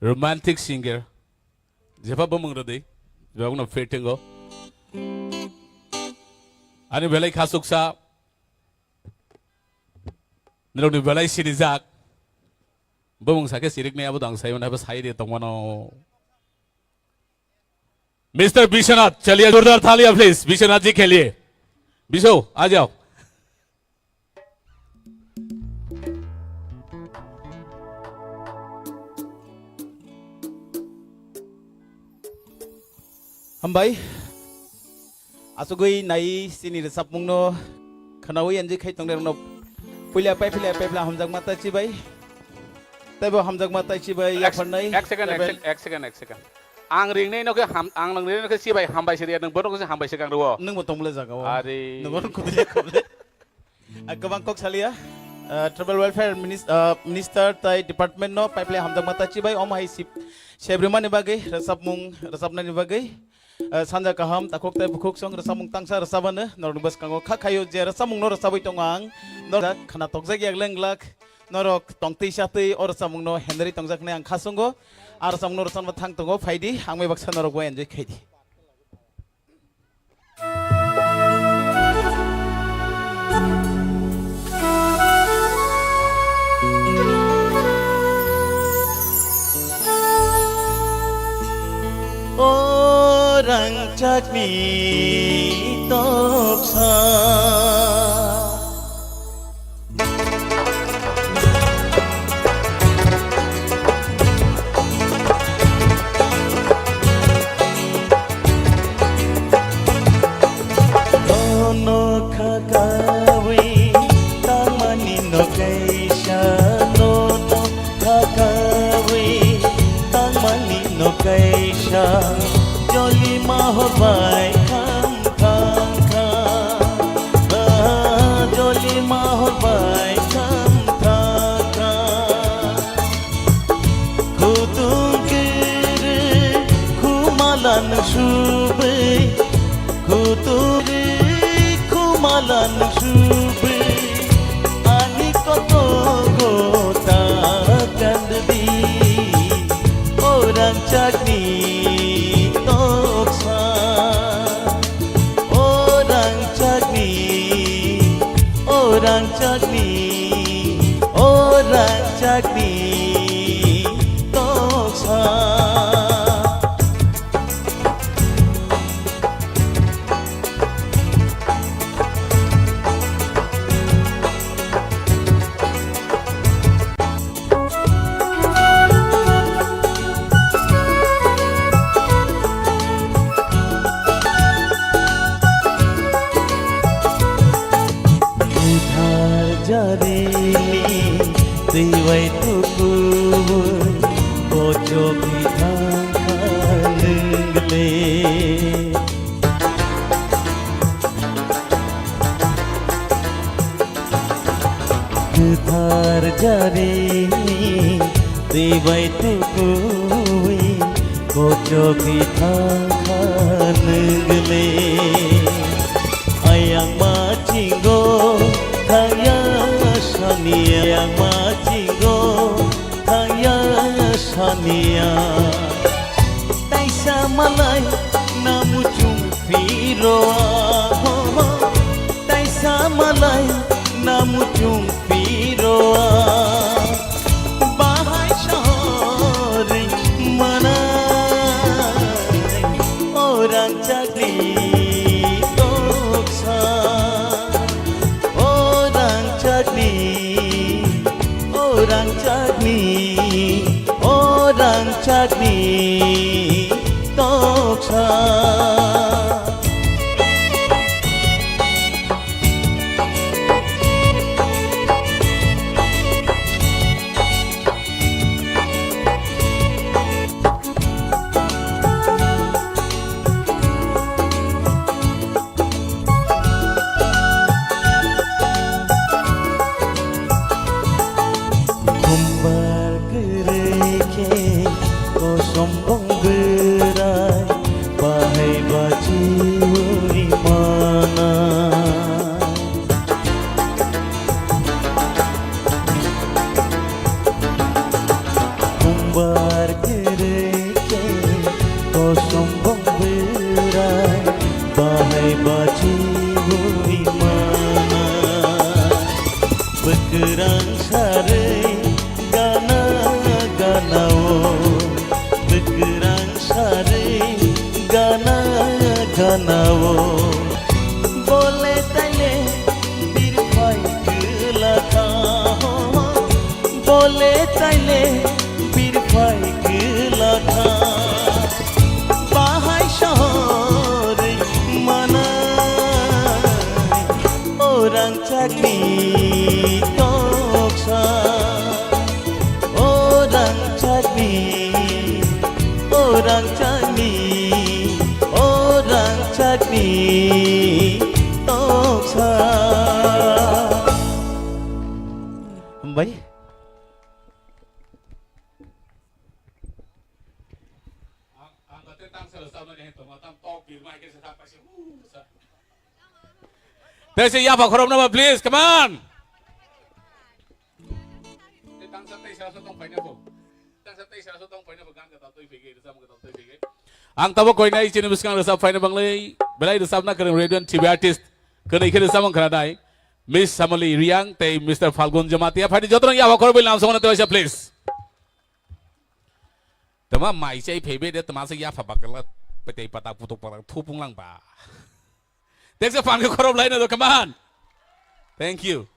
romantic singer, jepha bumung rwdi, jepha no fitting o. Ani belai khasuksa, nirokni belai sirijak, bumung sakhe siriknai abo dang saimano, abo sai de tongmano. Mister Biswanath, chaliye jordar thaliya please. Biswanath ji ke liye. Bisw, aa jao. Hambai. Asugwi nai chini rwchapmungno khwnawi enjoy khai tongnai rokno puila pai phaila pai phaila hamjakma tai chibai. Teibo hamjakma tai chibai. Ek, yapharnai. Ek second, ek level. Sec-, ek second, ek second. Ang ringnai no khe ham, ang nang ringnai no khe chibai hambai se riya, nang bono khe hambai se kang rwo. Nang bo tongmole jaga o. Ari. Nang bono kudu ya kable. Ah, kwbang kok salia. Ah, Tribal Welfare Minis-, ah, Minister tai department no pai phaila hamjakma tai chibai, om hai sip, sebrimani bagwi, rwchapmung, rwchapnani bagwi. Eh, sanja kaham, takhuk tei bukhuk song rwchapmung tangsa rwchapano norokni bwskango kha khaio je rwchapmungno rwchapwi tongo ang. Norok khna tokjak yak leng glak, norok tongtwi chatwi o rwchapmungno henri tongjaknai ang kha songo. A rwchapmungno rwchapna thang tongo, phaidi, ang bai baksa norokbo enjoy khaidi. O rangchakni toksa. Nono khakawi tangmani no kaisa, nono khakawi tangmani no kaisa, joli mahor bai kham kham kham, ah, joli mahor bai kham Ani kotogo ta kanddi, o rangchakni toksa, o rangchakni, o rangchakni, o rangchakni toksa. Kwthar jarini twi bai tukuwi, kochok bithang kha nwngle. Kwthar jarini twi bai tukuwi, kochok bithang kha nwngle. Ayang machingo thangya sani, ayang machingo thangya saniya. Taisa malai namu chung piroa, taisa malai namu chung piroa. Bahai sori mana orang chakri toksa. O rangchakni, o rangchakni, o rangchakni toksa. Khumbar kwrwi khe kosom bong bwrai bahai bachiwi mana. Khumbar kwrwi khe kosom bong bwrai bahai bachiwi mana. Bwkrang sarwi gana gana o, bwkrang sarwi gana gana o. Bole taile birphai kwlakha, bole taile birphai kwlakha. Bahai sori manai orang chakni toksa, orang chakni, orang chakni, orang chakni toksa. Hambai. Tei se yapha khoroknama, please, come on. Ang tabo koinai chini bwskang rwchap phaina banglai belai rwchapna kwrwng radio and T V artist kwnwi khe rwchap wng khna nai Miss Samali Riang tei Mister Falgun Jamatia phaidi jotono yapha khorokbai lamsongno tewaisa, please. Tama mai chai phaibe de tama se yapha bakla petei patak putuk patak thupung lang ba. Tekse phan khe khorop lai na do, come on. Thank you.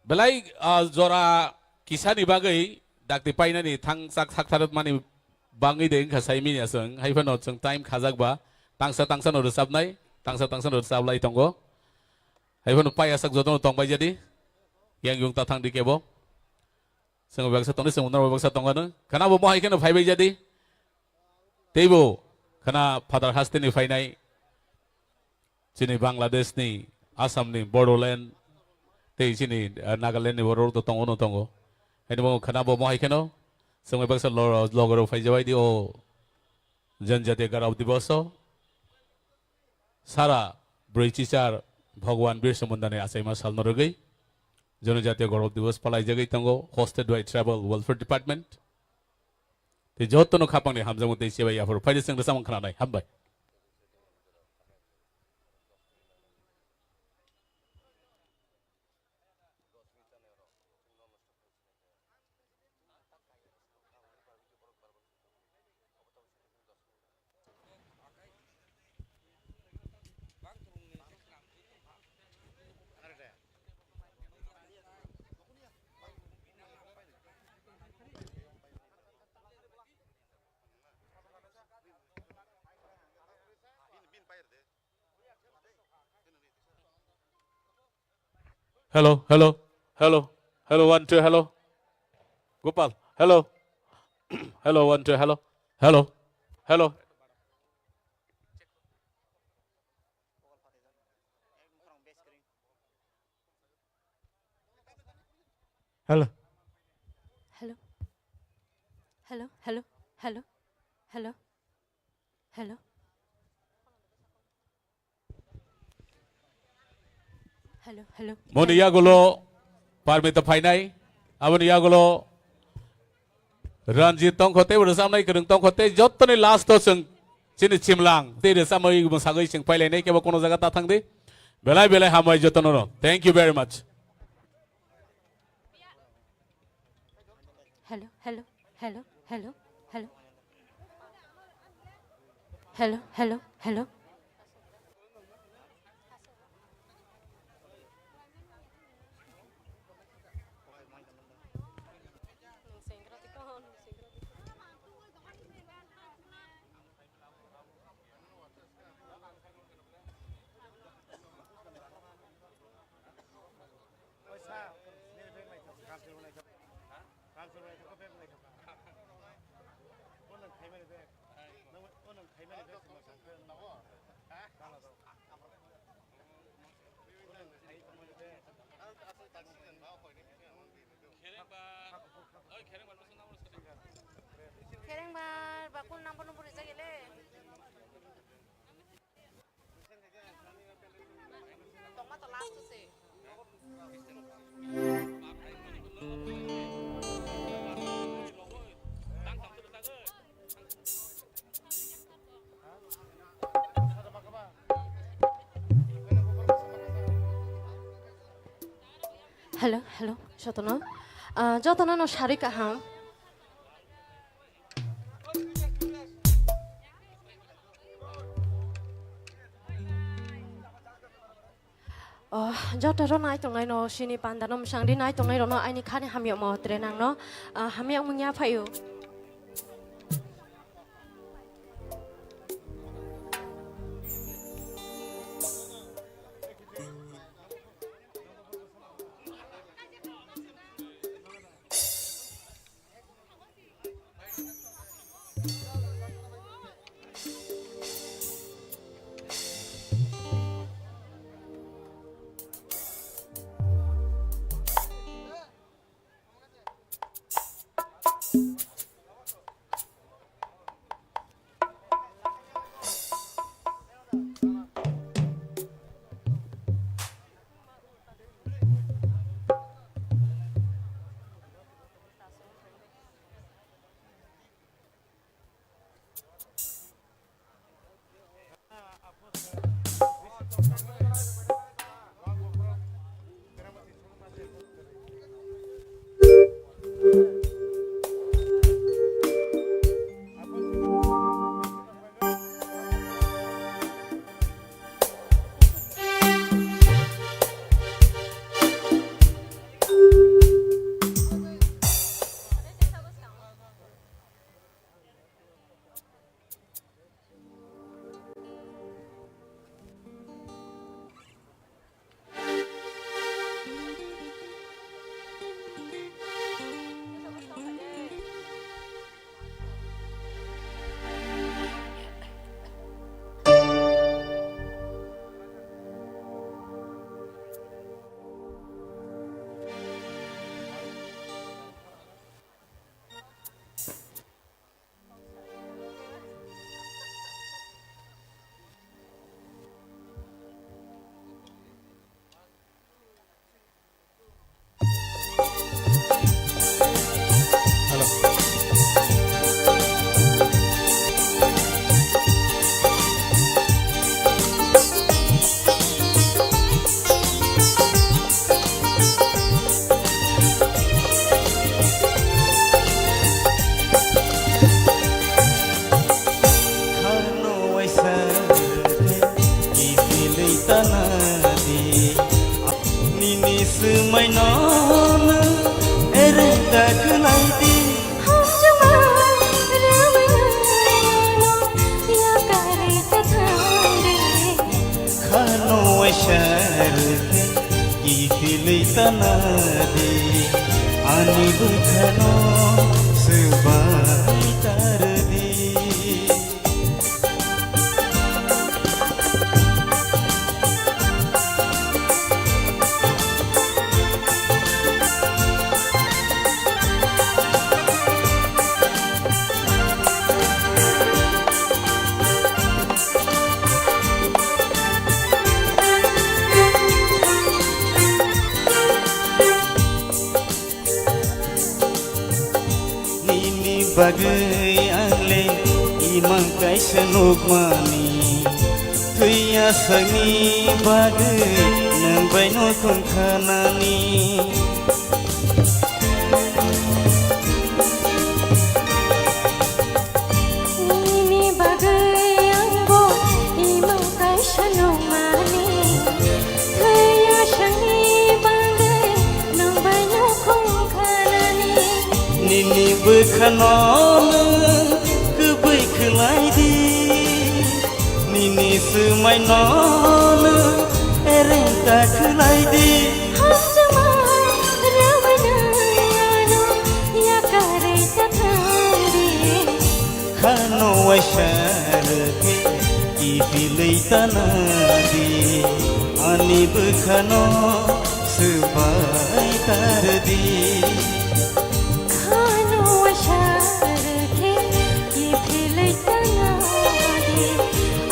Belai, ah, jora kisani bagwi dakti painani thangsak sakthar mani bangwi de wngkha sai mini aswng. Hai phano chwng time khajak ba tangsa tangsa no rwchapnai, tangsa tangsa no rwchap lai tongo. Hai phano pai asak jotono tong bai jadi. Yang yung ta thang di kebo. Chwng baksa tongdi, chwng norok baksa tongano. Khana bo mohai kheno phai bai jadi. Teibo khana Father hasteni phainai. Chini Bangladesh ni, Assam ni, Bodoland, tei chini, eh, Nagaland ni borok rok to tongo no tongo. Haino bo khana bo mohai kheno. Chwng bai baksa lo-, logoro phai jabai di o. Janjati Garav Diboso. Sara brwi chichar Bhagwan Birsa Mundani achaima salno rwgwi Janajatiya Gaurav Diwas palaijagwi tongo, hosted by Tribal Welfare Department. Tei jotono khapangni hamjakmung tei chibai yaphuru phaidi chwng rwchapmung khwnanai. Hambai. Hello, hello, hello, hello, one, two, hello. Gopal, hello. Hello, one, two, hello. Hello, hello. Hello. Hello. Hello, hello, hello, hello, hello. Hello, hello. Moni yagulo parmita phainai. Aboni yagulo Ranjit tongkho tei rwchapnai kwrwng tongkho tei jottoni last o chwng chini chimlang tei rwchapmani mwsagwi chwng phailainai kebo kono jaga ta thangdi. Belai belai hambai jotono no. Thank you very much. Hello, hello, hello, hello, hello. Hello, hello, hello. Kherengbar ba kul number no buri jagile. Tongma to last se. Hello, hello, jotono. Ah, jotono no sari kaham. Oh, joto ro nai tongnai no, sini panda no, mwsang di nai tongnai rok no, aini khani hamyakmo tere nang no, ah, hamyakmung ya phaio. Swmai no nwng ereng ta khwlai di. Hamjakma rwmai no yakarwi ta thang di. Khano waisa rwkhe kiphilwi ta na di. Ani bwkhano swbai tar di. Nini bagwi ang le imang kaisa nukmani, thwiya sakni bagwi nwng bai no thwngkhanani. Nini bagwi angbo imang kaisa nukmani, thwiya sakni bagwi nwng bai no thwngkhanani. Nini bwkhano nwng kwbwi khwlai di. Nini swmai no nwng ereng ta khwlai di. Hamjakma rwmai nwng ano yakarwi ta thang di. Khano waisa rwkhe kiphilwi ta na di. Ani bwkhano swbai tar di. Khano waisa rwkhe kiphilwi ta na di,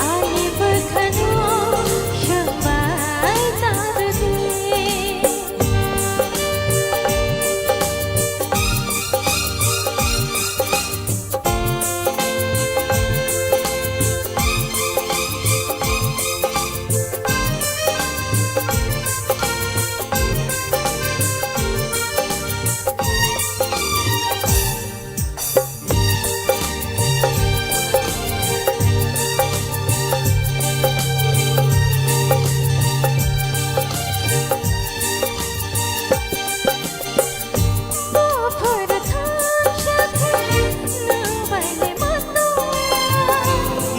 ani bwkhano swbai tar di.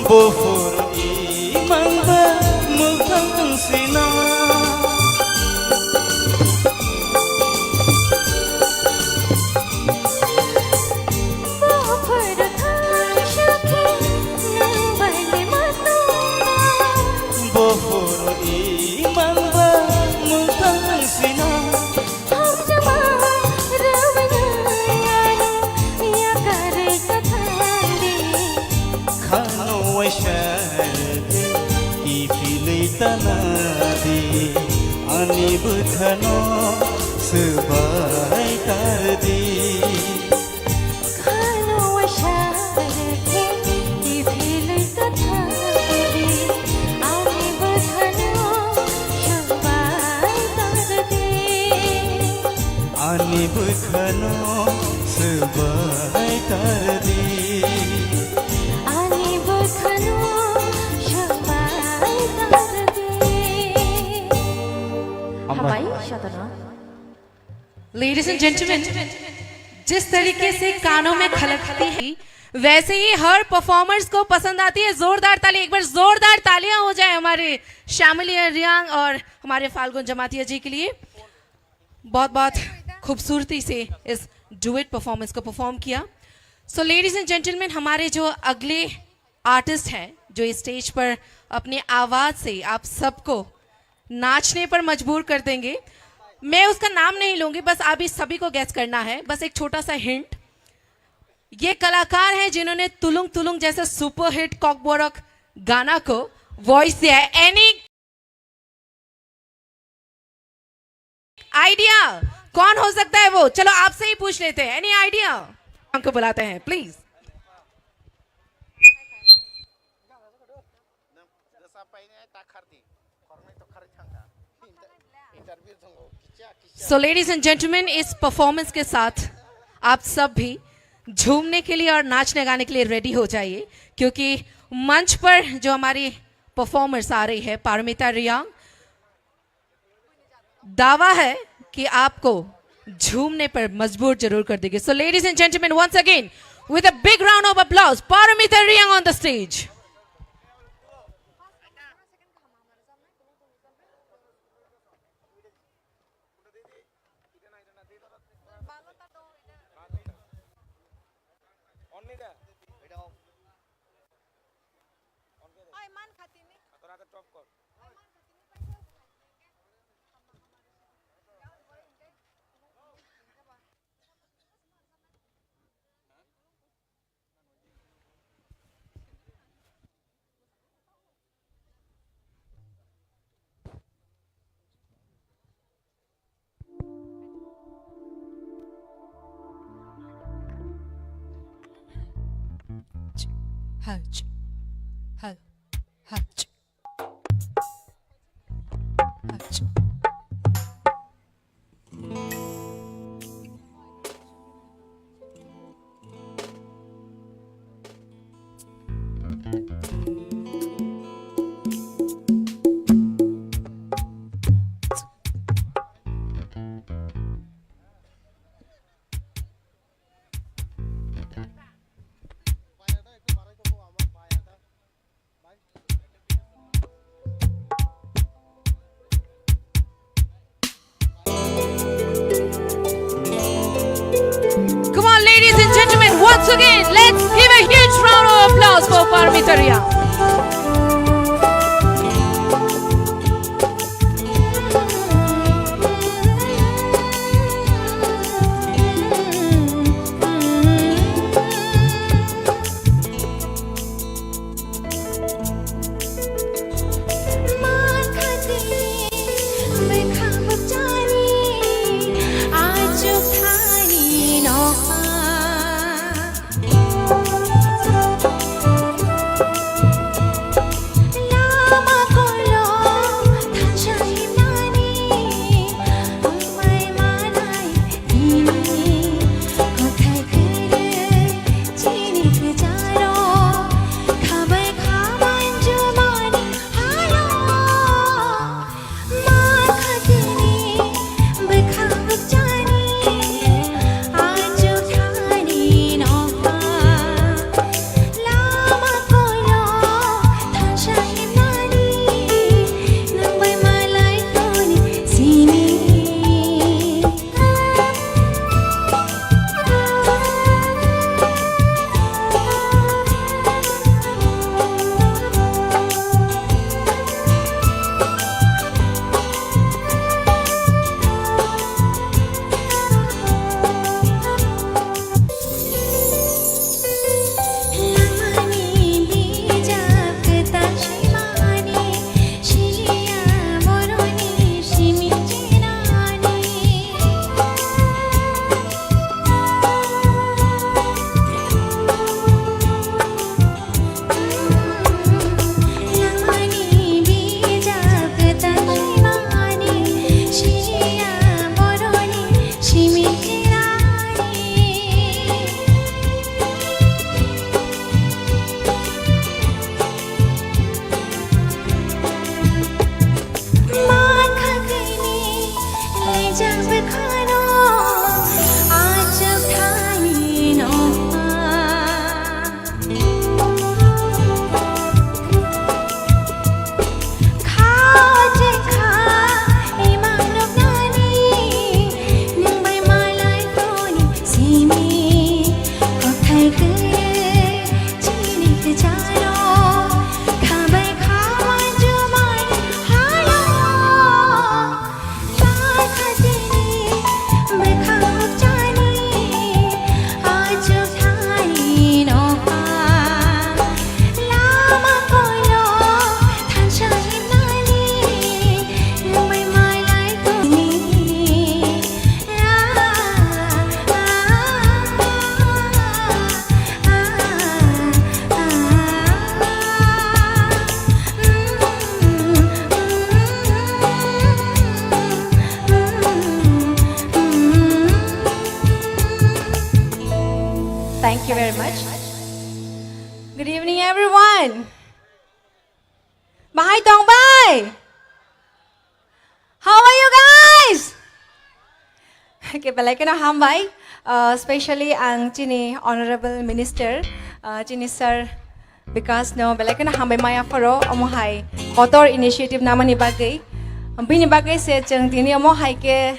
Buphuru imang ba mukhang sina. Buphuru imang ba mukhang sina. Hamjakma rwmai nwng ano yakarwi ta thang di. Khano waisa rwkhe kiphilwi ta na di. Ani bwkhano swbai tar di. Khano waisa rwkhe kiphilwi ta thang di. Ani bwkhano swbai tar di. Ani bwkhano swbai tar di. Ani bwkhano swbai tar di. Hambai. Hambai, Shatana. Ladies and gentlemen, जिस तरीके से कानों में खलकती है, वैसे ही हर परफॉर्मर्स को पसंद आती है। जोरदार ताली, एक बार जोरदार तालियां हो जाए हमारे श्यामली रियांग और हमारे फाल्गुन जमातिया जी के लिए। बहुत बहुत खूबसूरती से इस डुएट परफॉर्मेंस को परफॉर्म किया। सो लेडीज एंड जेंटलमैन, हमारे जो अगले आर्टिस्ट हैं जो इस स्टेज पर अपनी आवाज़ से आप सबको नाचने पर मजबूर कर देंगे, मैं उसका नाम नहीं लूँगी, बस आप ही सभी को गेस करना है। बस एक छोटा सा हिंट, ये कलाकार हैं जिन्होंने तुलुंग तुलुंग जैसे सुपरहिट कॉकबोरक गाना को वॉइस दिया है। Any idea? कौन हो सकता है वो? चलो, आपसे ही पूछ लेते हैं। Any idea? हमको बुलाते हैं, please. So ladies and gentleman, इस परफॉर्मेंस के साथ आप सब भी झूमने के लिए और नाचने गाने के लिए रेडी हो जाइए, क्योंकि मंच पर जो हमारी परफॉर्मर्स आ रही है, पारमिता रियांग, दावा है कि आपको झूमने पर मजबूर जरूर कर देगी। So ladies and gentlemen, once again with a big round of applause, Paramita Reang on the stage. Haj. Hal. Haj. Haj. Come on, ladies and gentlemen, once again, let's give a huge round of applause for Paramita Reang. Ke belai kheno hambai, uh, specially ang chini Honorable Minister, uh, chini Sir Bikash no belai kheno hambai maya pharo omo hai kotor initiative namani bagwi. Bini bagwi se chwng tini omo hai khe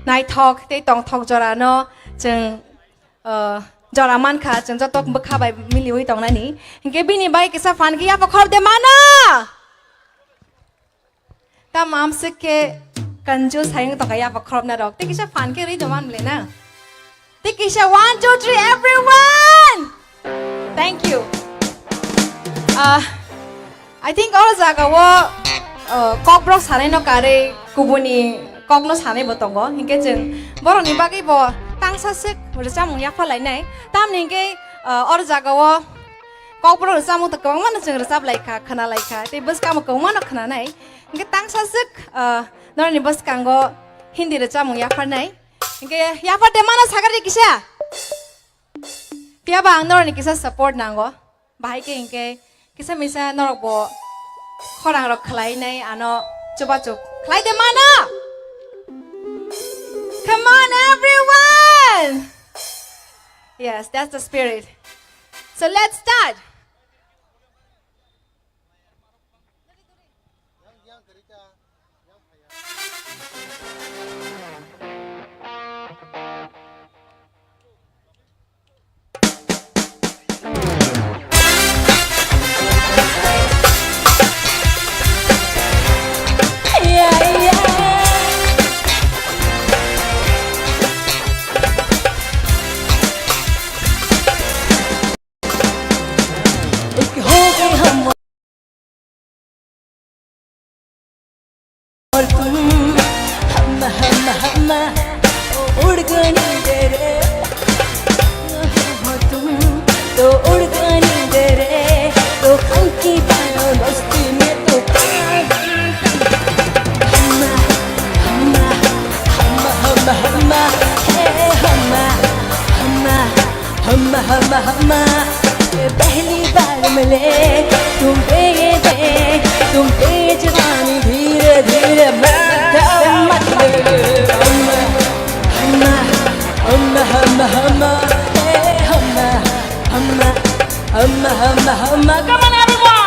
naithok tei tongthok jora no chwng, uh, jora mankha, chwng joto bwkha bai miliwi tongnani. Hinkhe bini bai kisa phan khe yapha khorop de mano. Tamo amswk khe kanjus hai wng tongkha yapha khorop narok. Tei kisa phan khe rwi tongma mle na. Tei kisa one, two, three, everyone! Thank you. Ah, I think oro jaga o, uh, kokborok sanai no karwi kubuni kok no sanai bo tongo. Hinkhe chwng borok ni bagwi bo tangsa swk rwchapmung yapha lainai. Tamni hinkhe, uh, oro jaga o kokborok rwchapmung to kwbangma no chwng rwchap lai kha, khwna lai kha. Tei bwskang bo kwbangma no khwnanai. Hinkhe tangsa swk, uh, norok ni bwskango Hindi rwchapmung yapharnai. Hinkhe yaphar de mano sakari kisa. Phiya ba ang norok ni kisa support nango. Bahai khe hinkhe kisa misa norok bo khorang rok khlai nai ano chubachu khlai de mano. Come on everyone. Yes, that's the spirit. So let's start. और तुम हम, हम, हम, उड़ गए नींद रे। हो तुम तो उड़ गए नींद रे। तो पंखी पायो मस्ती में तो हम, हम, हम, हम, हम, हे हम, हम, हम, हम, हम, ये पहली बार मिले, तुम पे ये दे, तुम पे ये जवानी धीरे धीरे मत, मत ले। हम, हम, हम, हम, हम, ए, हम, हम, हम, हम, हम, हम, come on everyone!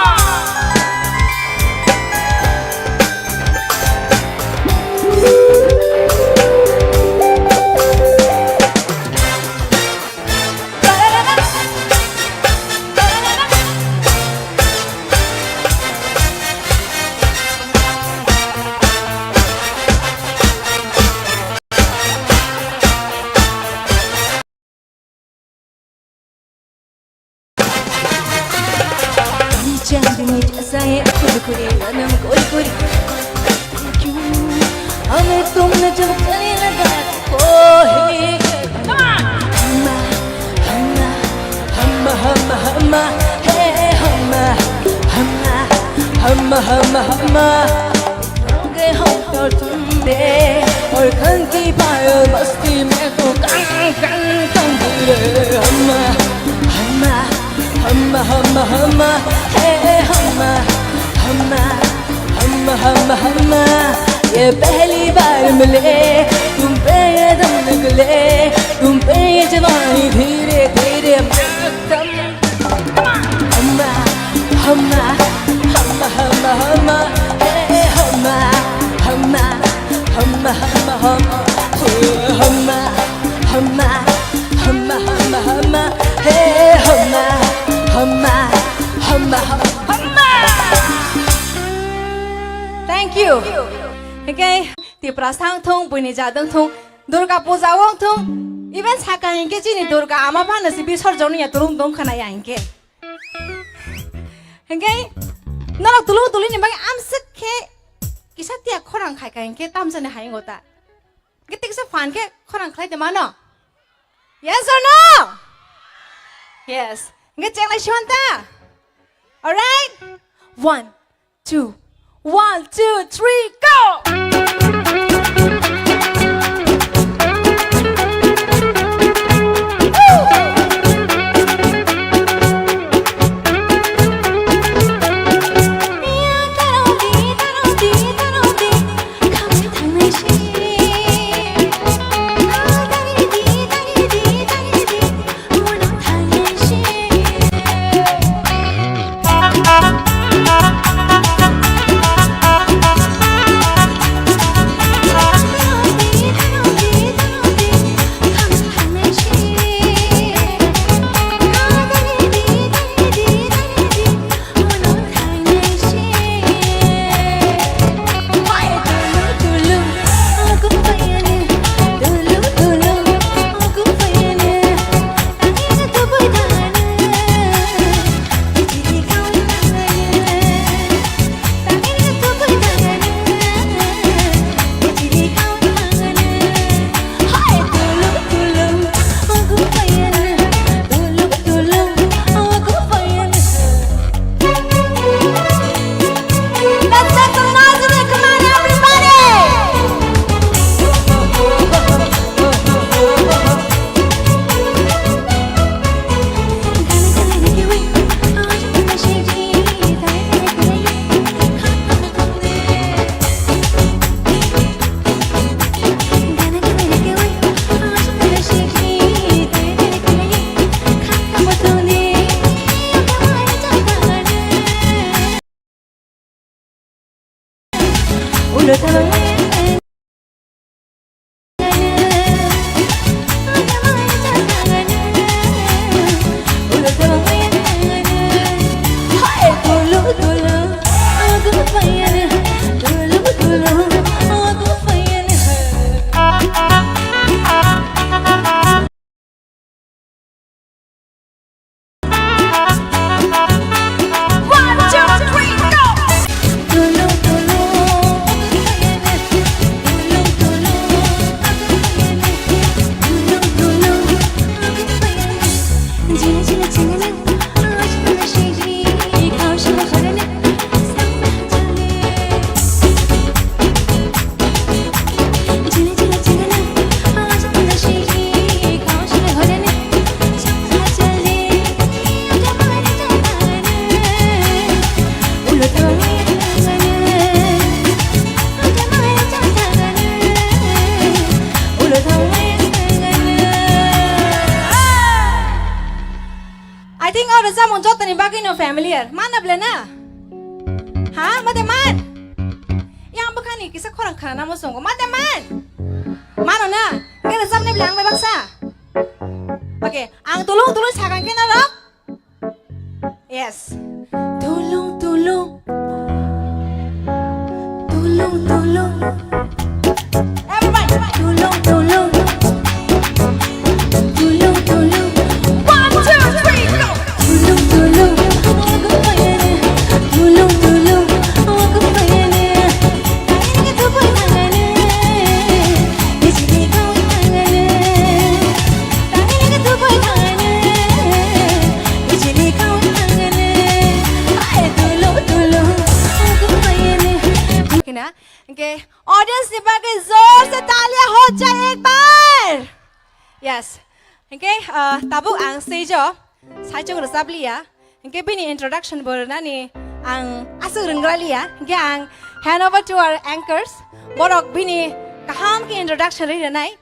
चांदनी जैसा है खुद को ये सनम कोई कोई क्यों हमें तुमने जब गले लगा तो है हम्मा, हम्मा, हम्मा, हम्मा, हम्मा, हे हम्मा, हम्मा, हम्मा, हम्मा, हम्मा, हम्मा। गए हम तो तुम दे और कल की पायल मस्ती में तो कं कं कं रे हम्मा हम्मा हम्मा हम्मा हम्मा हे हम्मा हम्मा हम्मा हम्मा हम्मा ये पहली बार मिले तुम पे ये दम निकले तुम पे ये जवानी धीरे धीरे Come on. Humma, humma, humma, humma, humma, hey, humma, humma, humma, humma, humma, hey, humma, humma, humma, humma, humma, hey, humma, humma, humma, humma, humma. Thank you. Okay, Tipra sang thung, buini jadung thung. Durga puja wng thung, even saka hinkhe chini Durga ama phano se bisorjon ya turung tong khna ya hinkhe. Hinkhe norok tulung tulini bagwi amswk khe kisa tiya khorang khai khai hinkhe tamjani hai wngo ta. Hinkhe tiksa phan khe khorang khlai de mano? Yes or no? Yes. Hinkhe chenglai si hwn ta? Alright? One, two. One, two, three, go! Jotoni bagwi no familiar. Mana ble na? Ha? Mate man? Yang bwkhani kisa khorang khana namo songo. Mate man? Mano na? Kere jam ne ble ang bai baksa? Okay, ang tulung tulung sakang kena rok. Yes. Tulung tulung. Tulung tulung. Everybody. Tulung tulung. Tulung tulung. One, two, three, go. Tulung tulung. Tulung tulung. Hingke audience ni bagwi jor se talia hojai ekbar. Yes. Hingke, ah, tabuk ang stage o saichung rwchap liya. Hingke bini introduction bo rwnani ang aswk rwnggra liya. Hingke ang hand over to our anchors. Borok bini kaham ke introduction rwi rwnai.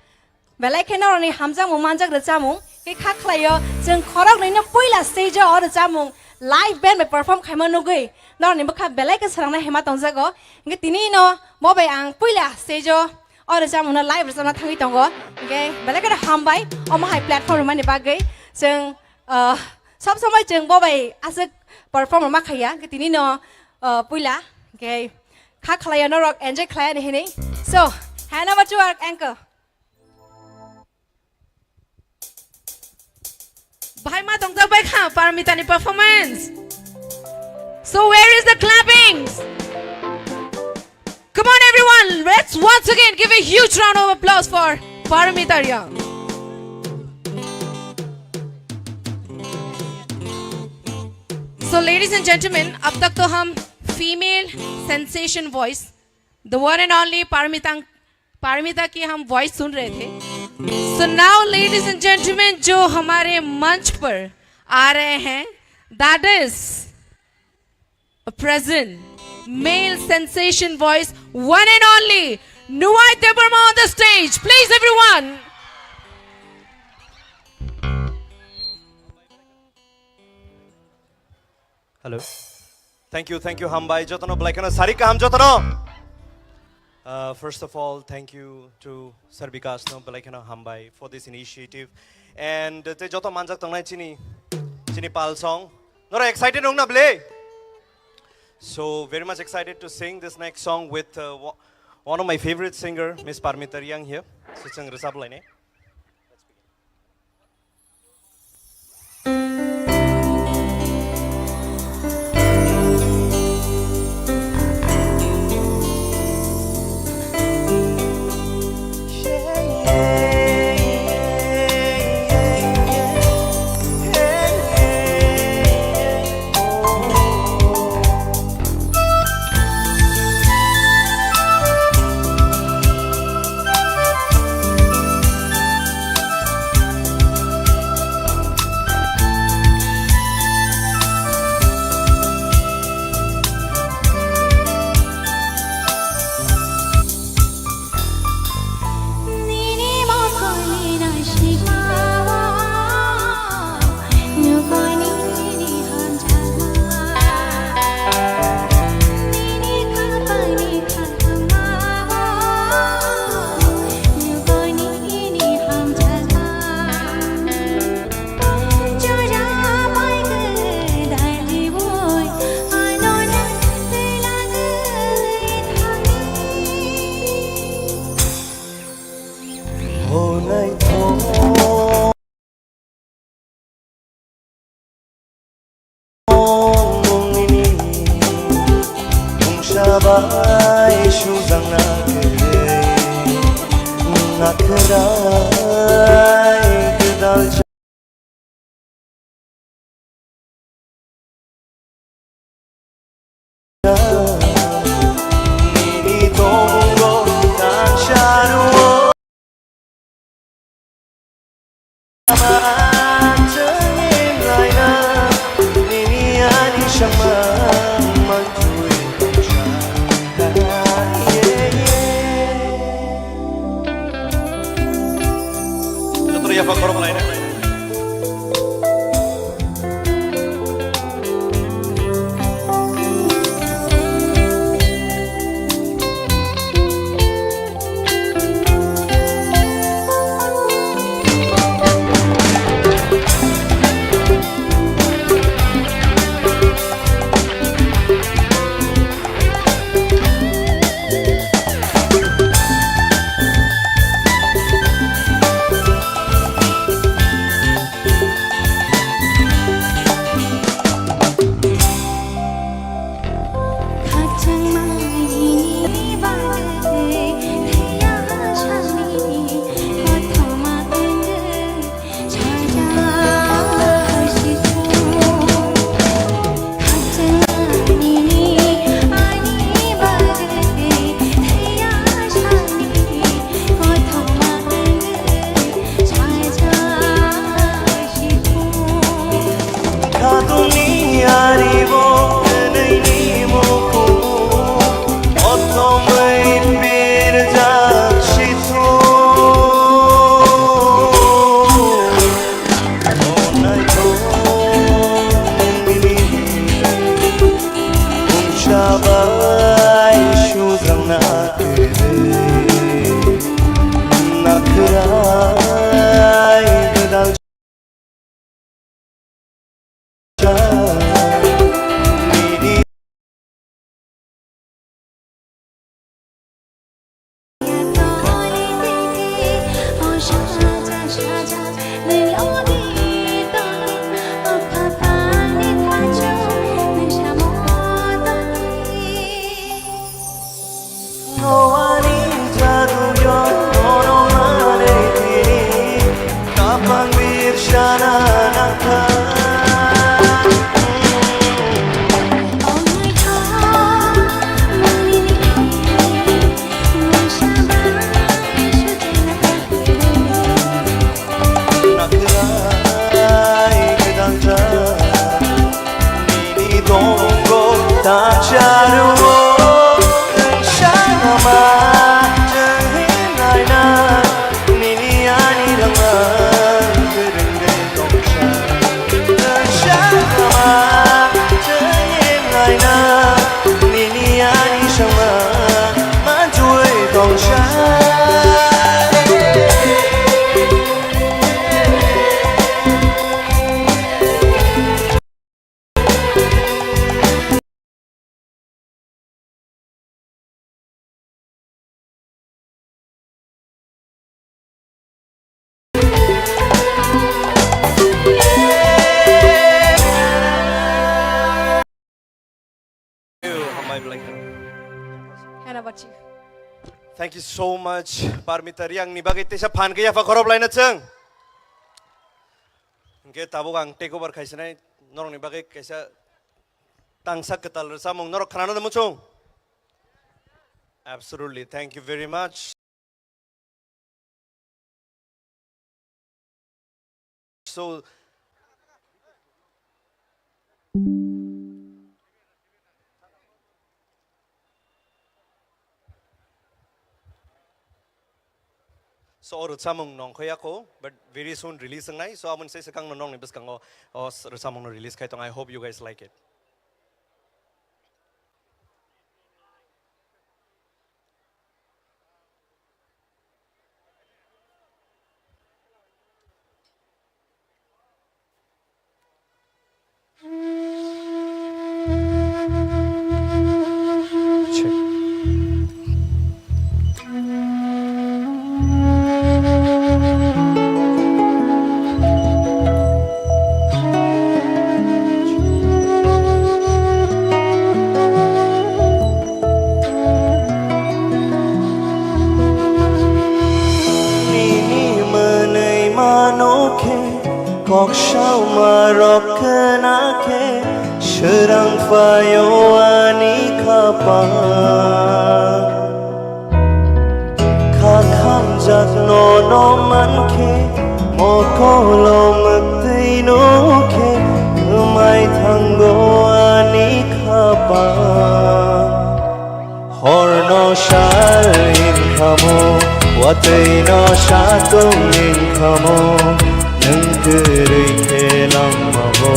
Belai khe norokni hamjakmung manjak rwchapmung khe kha khlaio, chwng khoroknwino puila stage o rwchapmung live band bai perform khaima nugwi norokni bwkha belai khe swnamnai hema tongjago. Hingkhe tinino bo bai ang puila stage o o rwchapmungno live rwchapna thangwi tongo. Hingkhe belai kheno hambai omo hai platform rwmani bagwi. Chwng, ah, sob somoi chwng bo bai aswk perform rwma khaiya, hingkhe tinino, ah, puila hingkhe kha khlaio norok enjoy khlai ani hinwi. So, hand over to our anchor. Bahai ma tongjak bai kha Parmitani performance. So where is the clappings? Come on everyone, let's once again give a huge round of applause for Parmita Reang. So ladies and gentlemen, अब तक तो हम female sensation voice, the one and only Parmita, Paramita की हम वॉइस सुन रहे थे। So now, ladies and gentlemen, जो हमारे मंच पर आ रहे हैं, that is a present male sensation voice, one and only Nuwai Debbarma on the stage, please, everyone. Hello. Thank you, thank you, hambai jotono, belai kheno sari kaham jotono. Uh, first of all, thank you to Sir Bikash no, belai kheno hambai for this initiative. And, uh, te joto manjak tongnai chini, chini pal song. Nora excited wng na ble? So, very much excited to sing this next song with, uh, wo-, one of my favorite singer, Miss Parmita Reang here. So, chwng rwchap lainai. Jotono yapha khorokma laina. Thank you so much, Parmita Riang ni bagwi teisa phan khe yapha khorob laina chwng. Hingke tabuk ang take over khaisinai norokni bagwi kaisa tangsa kwtal rwchapmung norok khanano muchung. Absolutely, thank you very much. So, so, o rwchapmung nongkhoyako, but very soon release wngnai. So, aboni sai swkangno nongni bwskango o s-, rwchapmungno release khai tong. I hope you guys like it. Nini mwnwi mano khe, kok sauma rok khna khe, swrang phaio ani khapang. Kha khamjak nono mankhe, mokolo mwktwi nukhe, kwmai thango ani khapang. Horno sal wngkhamo, watwino satung wngkhamo, nwng kwrwi khe langmao,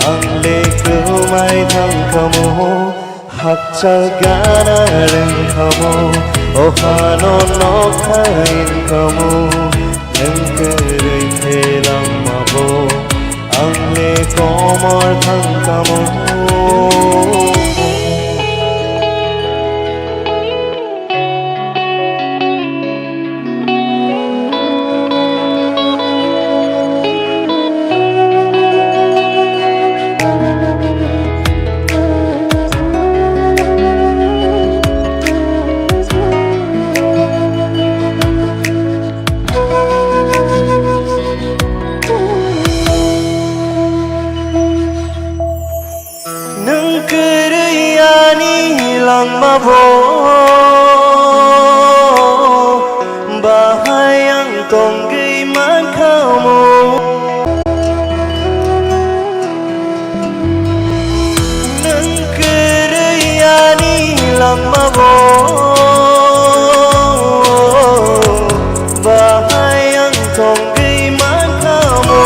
ang le kwmai thangkhamo. Hakchal gana rwngkhamo, o hano nokha wngkhamo, nwng kwrwi khe langmao, ang le komor thangkhamo. Nwng kwrwi ani langmao, bahai ang tongwi mankha omo. Nwng kwrwi ani langmao, bahai ang tongwi mankha omo.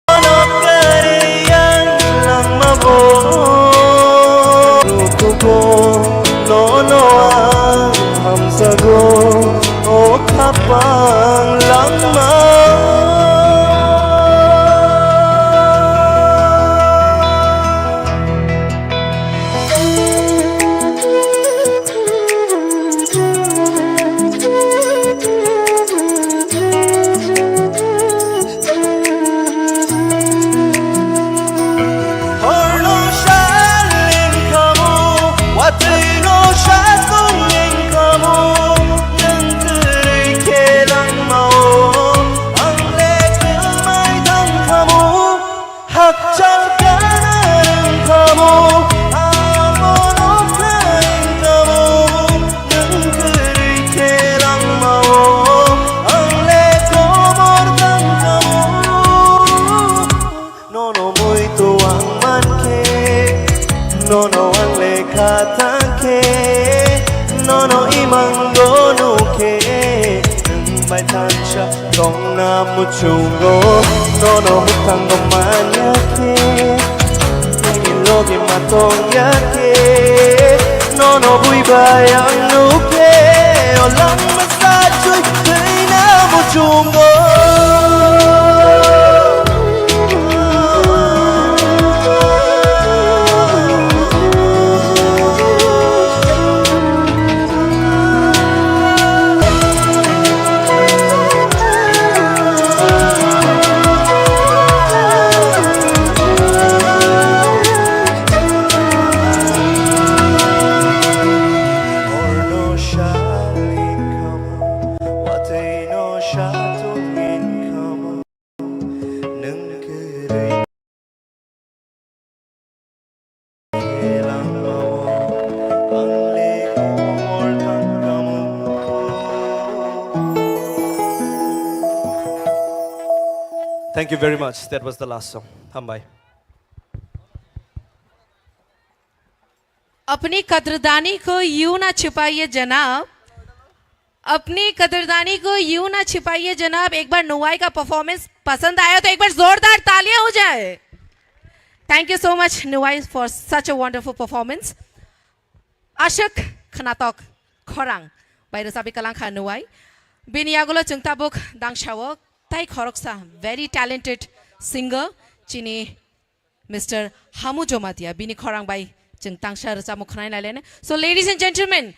Nono kwrwi ang langmao, rukugo nono ang hamjago, o khapang langma. Horno sal wngkhamo, watwino satung wngkhamo, nwng kwrwi khe langmao, ang le kwmai thangkhamo. Hakchal gana wngkhamo, amo nokha wngkhamo, nwng kwrwi khe langmao, ang le komor thangkhamo. Nono muitu ang mankhe, nono ang lekha thangkhe, nono imango nukhe, nwng bai thansa tongna muchungo, nono mwkhango manya khe, nini logi ma tongya khe, nono bui bai ang nukhe, o langma sachwi thwina muchungo. Thank you very much. That was the last song. Hambai. अपनी कदरदानी को यूं ना छुपाइए जनाब, अपनी कदरदानी को यूं ना छुपाइए जनाब। एक बार नुवाई का परफॉर्मेंस पसंद आया तो एक बार जोरदार तालियां हो जाए। Thank you so much, Nuwai, for such a wonderful performance. Ashok khnatok khorang bai rwchapwi kwlangkha Nuwai. Bini yagulo chwng tabuk dangsao tai khoroksa very talented singer chini Mister Hamu Jomatia, bini khorang bai chwng tangsa rwchapmung khwnai nai lainai. So, ladies and gentlemen,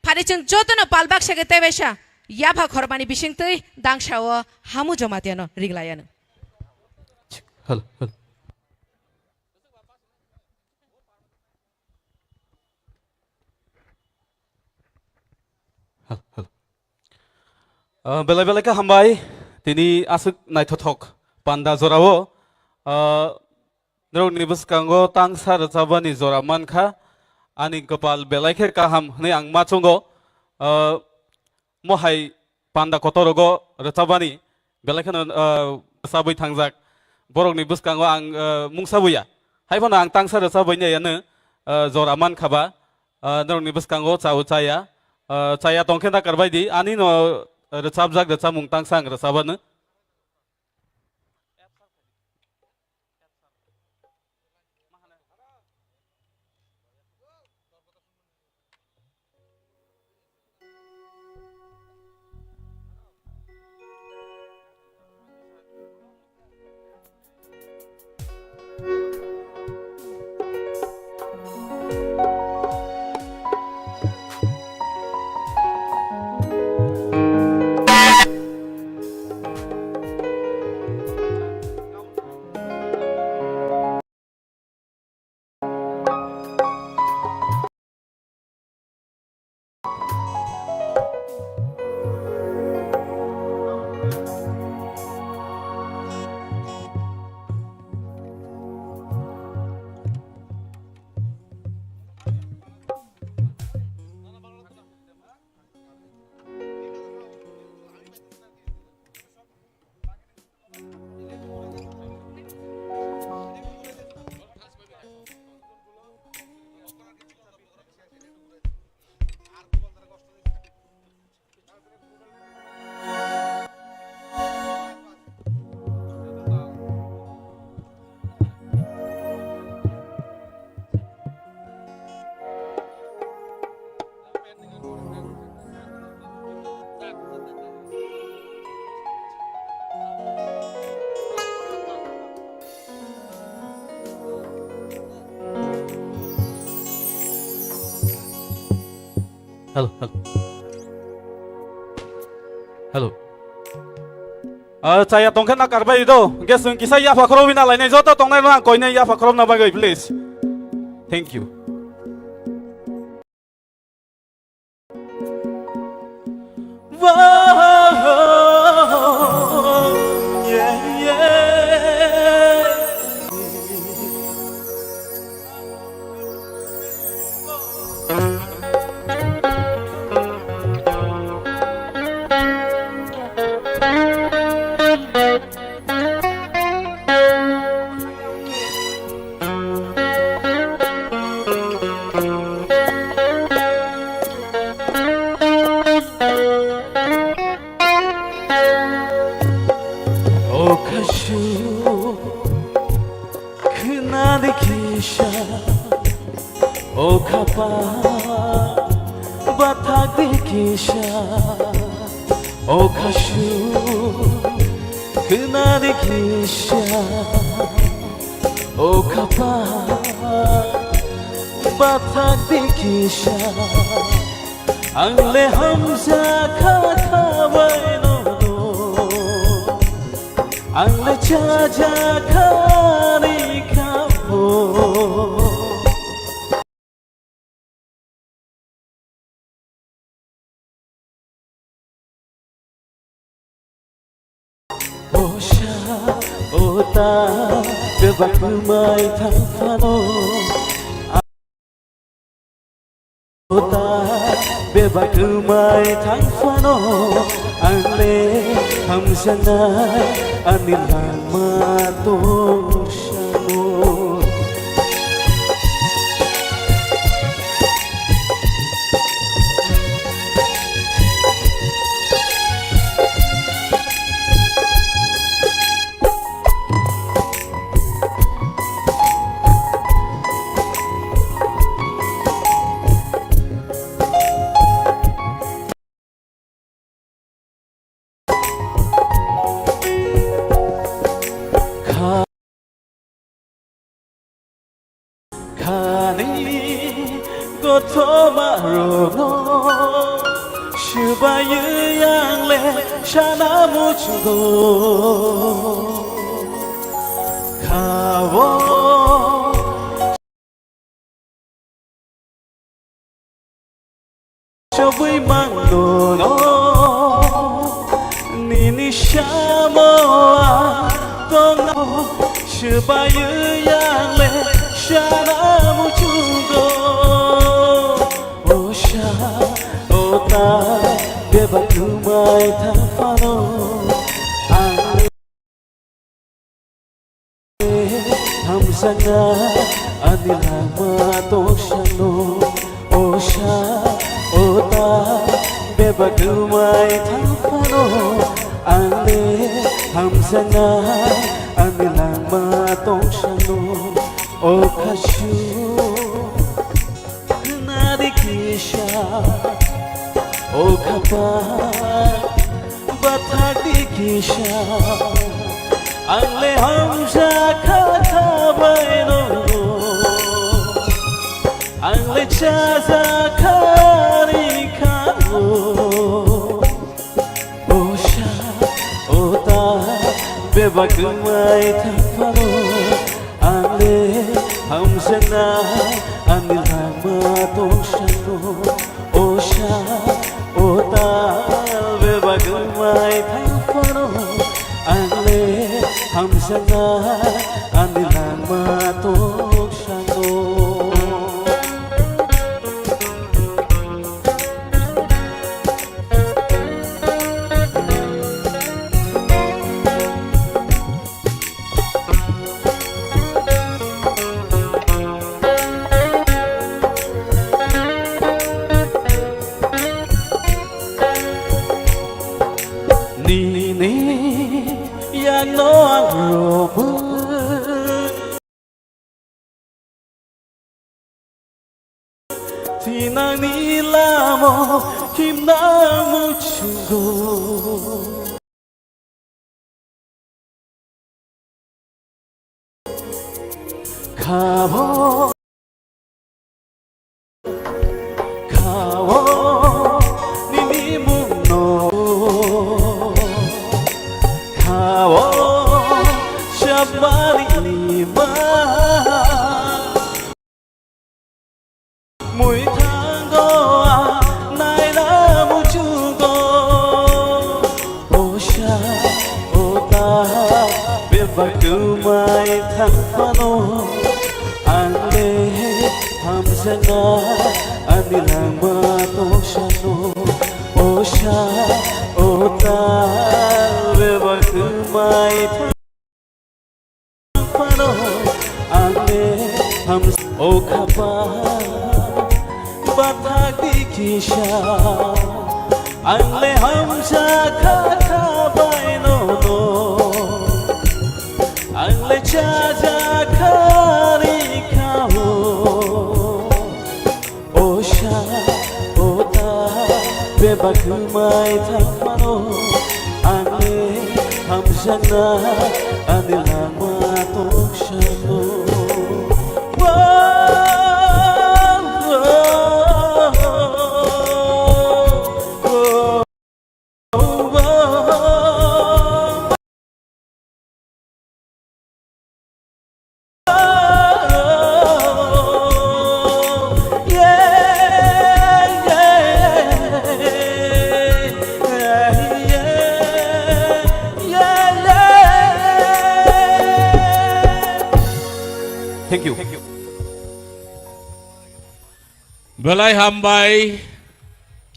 phari chwng jotono palbak sege tebaisa yapha khormani bisingtwi dangsao Hamu Jomatia no ringlaiano. Hello, hello. Hello, hello. Ah, belai belai khe hambai, tini aswk naithothok panda jorao, ah, norokni bwskango tangsa rwchapmani jora mankha, ani kwpal belai khe kaham hwnwi ang ma chwngo. Ah, mohai panda kotorogo rwchapmani belai kheno, ah, rwchapwi thangjak. Borokni bwskango ang, ah, mungsa buya. Hai phano ang tangsa rwchapwi naiya no, ah, jora mankha ba, ah, norokni bwskango chao chaya. Ah, chaya tongkhe nakar bai di. Ani no rwchapjak rwchapmung tangsa ang rwchapano. Hello, hello. Hello. Ah, chaya tongkhe na karbai do. Hwnkhe chwng kisa yapha khorobwi na lainai, joto tongnai rok ang koinai yapha khorobna bagwi, please. Thank you. O khasuk, khwnadi kisa. O khapal, bathakdi kisa. O khasuk, khwnadi kisa. O khapal, bathakdi kisa. Ang le hamjakha khabai nono. Ang le chajakha ni khabo. Osa, ota, bebak mai thang phano. Ota, bebak mai thang phano. Ang le hamjaknai ani langma tongsango. Kha-, khani kothoma rokno swbaiwi ang le sana muchungo. Kha-o Chobwi mangno no nini samo ang tongno swbaiwi ang le sana muchungo. O sa, o ta, bebak nwng mai thang phano ang Hamjaknai ani langma tongsango, o sa, o ta, bebak nwng mai thang phano, ang le hamjaknai ani langma tongsango, o khasu. Khwnadi kisa, o khapang, bathakdi kisa. Ang le hamjakha kha baino, ang le chajakha rikha o. O sa, o ta, bebak nwng mai thang phano, ang le hamjaknai ani langma tongsango. O sa, o ta, bebak nwng mai thang phano, ang le hamjaknai ani langma tongsango. Nini yakno ang rwmwi. Thinangni lama himna muchungo. Khabo, khabo, nini mungno. Khabo, chapmani ma. Mui thango a naina muchungo. O sa, o ta, bebak nwng mai thang phano. Ang le hamjaknai ani langma tongsango. O sa, o ta, bebak nwng mai thang phano, ang le hams-, o khapang, bathakdi kisa. Ang le hamjakha kha baino no, ang le chajakha rikha o. O sa, o ta, bebak nwng mai thang phano, ang le hamjaknai ani langma tongsango. Wow, wow, wow, wow. Thank you. Belai hambai,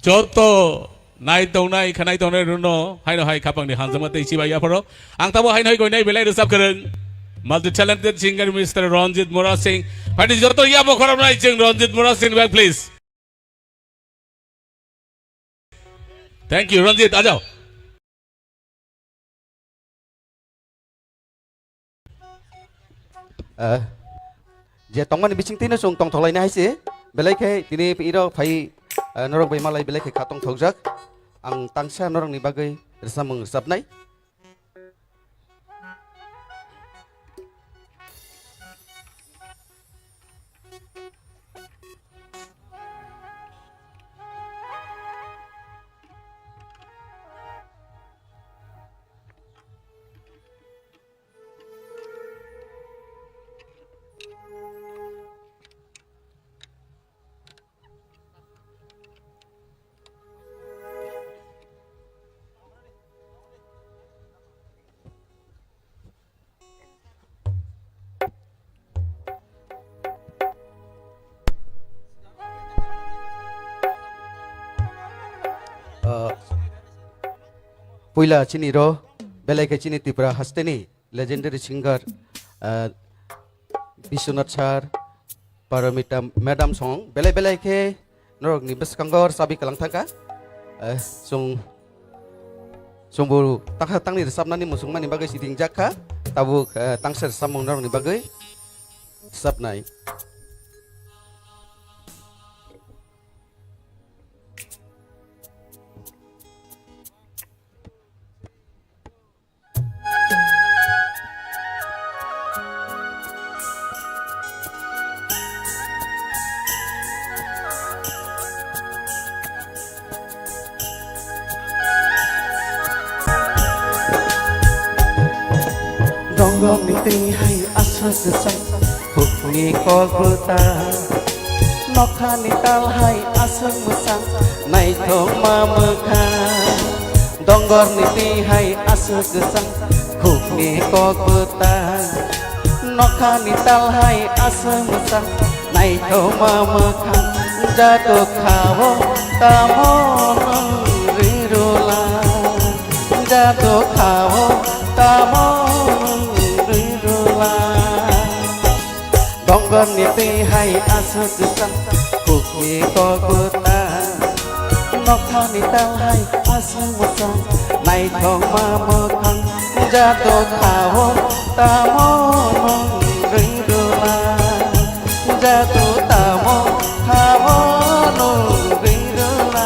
joto Nai tongnai, khanai tongnai rwno, haino hai khapangni hamjakma tei chibai yapharo. Ang tabo haino hai goinai belai rwchap kwrwng. Multi talented singer Mister Ranjit Murasing. Phaidi joto yabo khoroknai chwng Ranjit Murasing ni bag, please. Thank you, Ranjit, ajao. Eh, je tongmani bising tino chwng tongthok laina hai se, belai khe tini iro phai, eh, norok bai malai belai khe kha tongthokjak. Ang tangsa norokni bagwi rwchapmung rwchapnai. Ah, puila chini ro, belai khe chini Tripura hasteni legendary singer, ah, Biswanath sir, Paramita madam song belai belai khe norokni bwskango rwchapwi kwlang thangkha. Eh, chwng, chwngbo tangsa tangni rwchapnani muchungmani bagwi sitingjak kha. Tabuk, eh, tangsa rwchapmung norokni bagwi rwchapnai. Dongorni twi hai aswk kwchang, hukni kok bwtang. Nokhani tal hai aswk mwchang, naithokma mwkhang. Dongorni twi hai aswk kwchang, khukni kok bwtang. Nokhani tal hai aswk mwchang, naithokma mwkhang. Jadu khao tamo nwng rirula, jadu khao tamo nwng rirula. Dongorni twi hai aswk kwchang, khukni kok bwtang. Nokhani tal hai aswk mwchang, naithokma mwkhang. Jadu khao tamo nwng rirula, jadu tamo khao nwng rirula.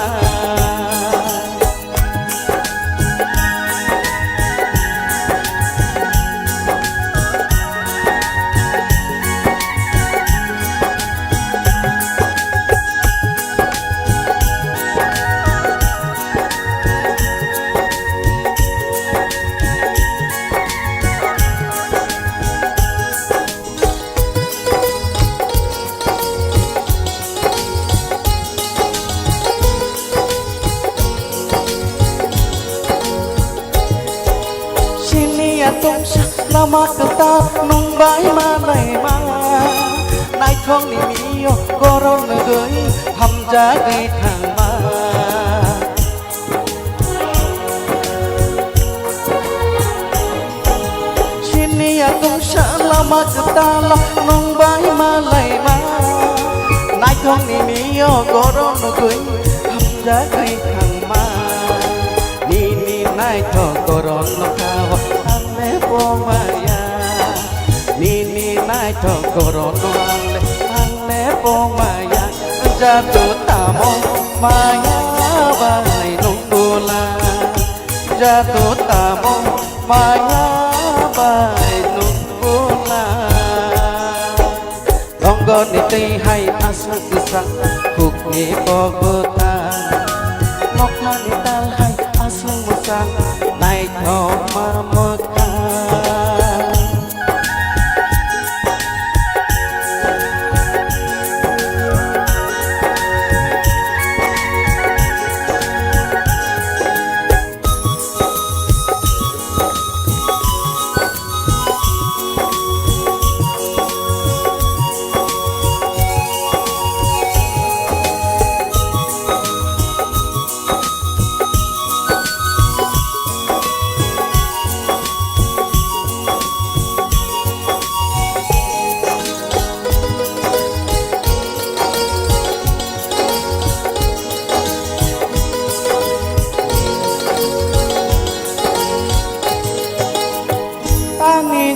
Siniya tongsa lama kwtal nwng bai malaima, naithokni miyo goron nugwi hamjagwi thangma. Siniya tongsa lama kwtal nwng bai malaima, naithokni miyo goron nugwi hamjagwi thangma. Nini naithok goron nokha o ang le pongmaya, nini naithok goron no ang le, ang le pongmaya. Jadu tamo maya bai nung bula, jadu tamo maya bai nung bula. Dongorni twi hai aswk kwchang, khukni kok bwtang. Nokhani tal hai aswk mwchang, naithokma mwkhang.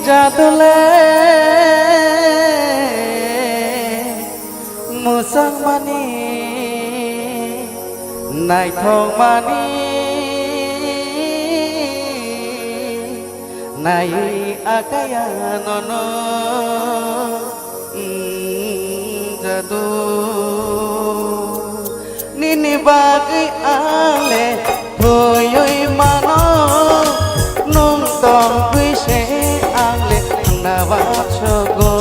Jadole musangmani naithokmani nai akaya nono, mm, jadu. Nini bagwi ang le thwiwi mano, nwng tongwi se ang le thangna wansukgo.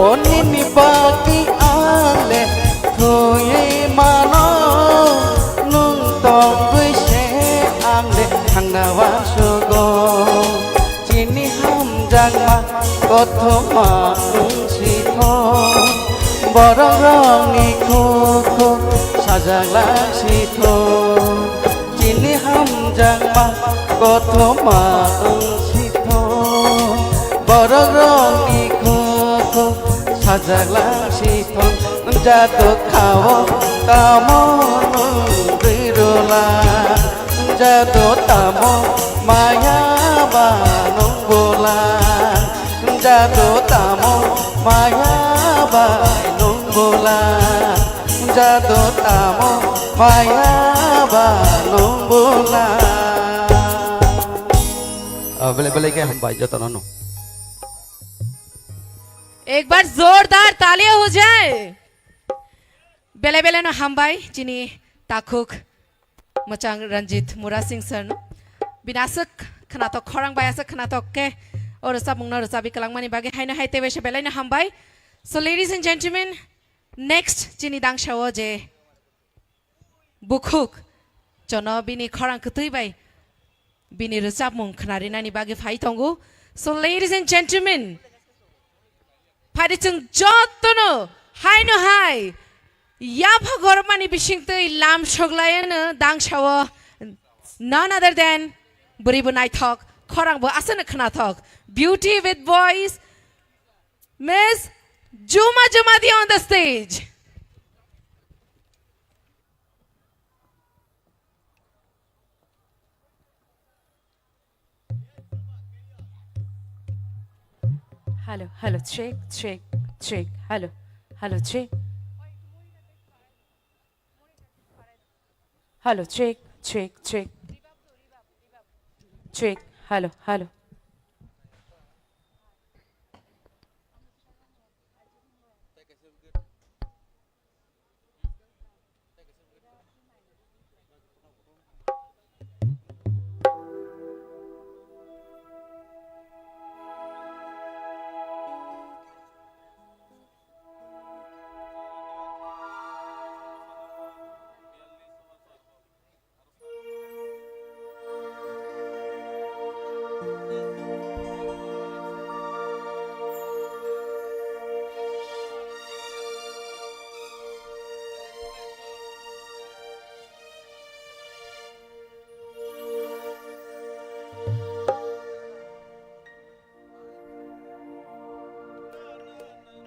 O nini bagwi ang le thwiwi mano, nwng tongwi se ang le thangna wansukgo. Chini hamjakma kothoma wng sithok, borokrokni khukhuk sajak lang sithok. Chini hamjakma kothoma wng sithok, borokrokni khukhuk sajak lang sithok. Jadu khao tamo nwng bwrwla, jadu tamo maya ba nwng bwla, jadu tamo maya ba nwng bwla, jadu tamo maya ba nwng bwla. Ah, belai belai khe hambai jotono no. एक बार जोरदार तालियां हो जाए। Belai belai no hambai chini takhuk mwchang Ranjit Murasing sir no. Bini aswk khwnathok, khorang bai aswk khwnathok khe o rwchapmung no rwchapwi kwlangmani bagwi haino hai teibo se belai no hambai. So ladies and gentlemen, next chini dangsa o je bukhuk chono bini khorang kwtwi bai bini rwchapmung khwnarinani bagwi phai tongo. So ladies and gentlemen, phari chwng jotono haino hai yapha gormani bisingtwi lam soglayano dangsa o none other than bwrwi bo naithok, khorang bo aswkno khwnathok, beauty with voice, Miss Juma Jumadi on the stage. Hello, hello, check, check, check. Hello, hello, check. Hello, check, check, check. Check, hello, hello.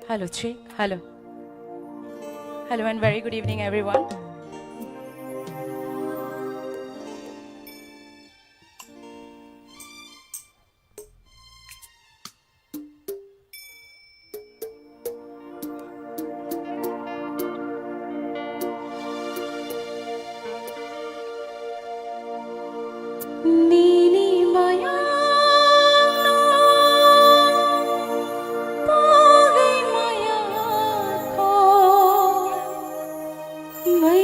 Hello, check. Hello. Hello and very good evening, everyone. Nini maya no pagwi maya kho, mai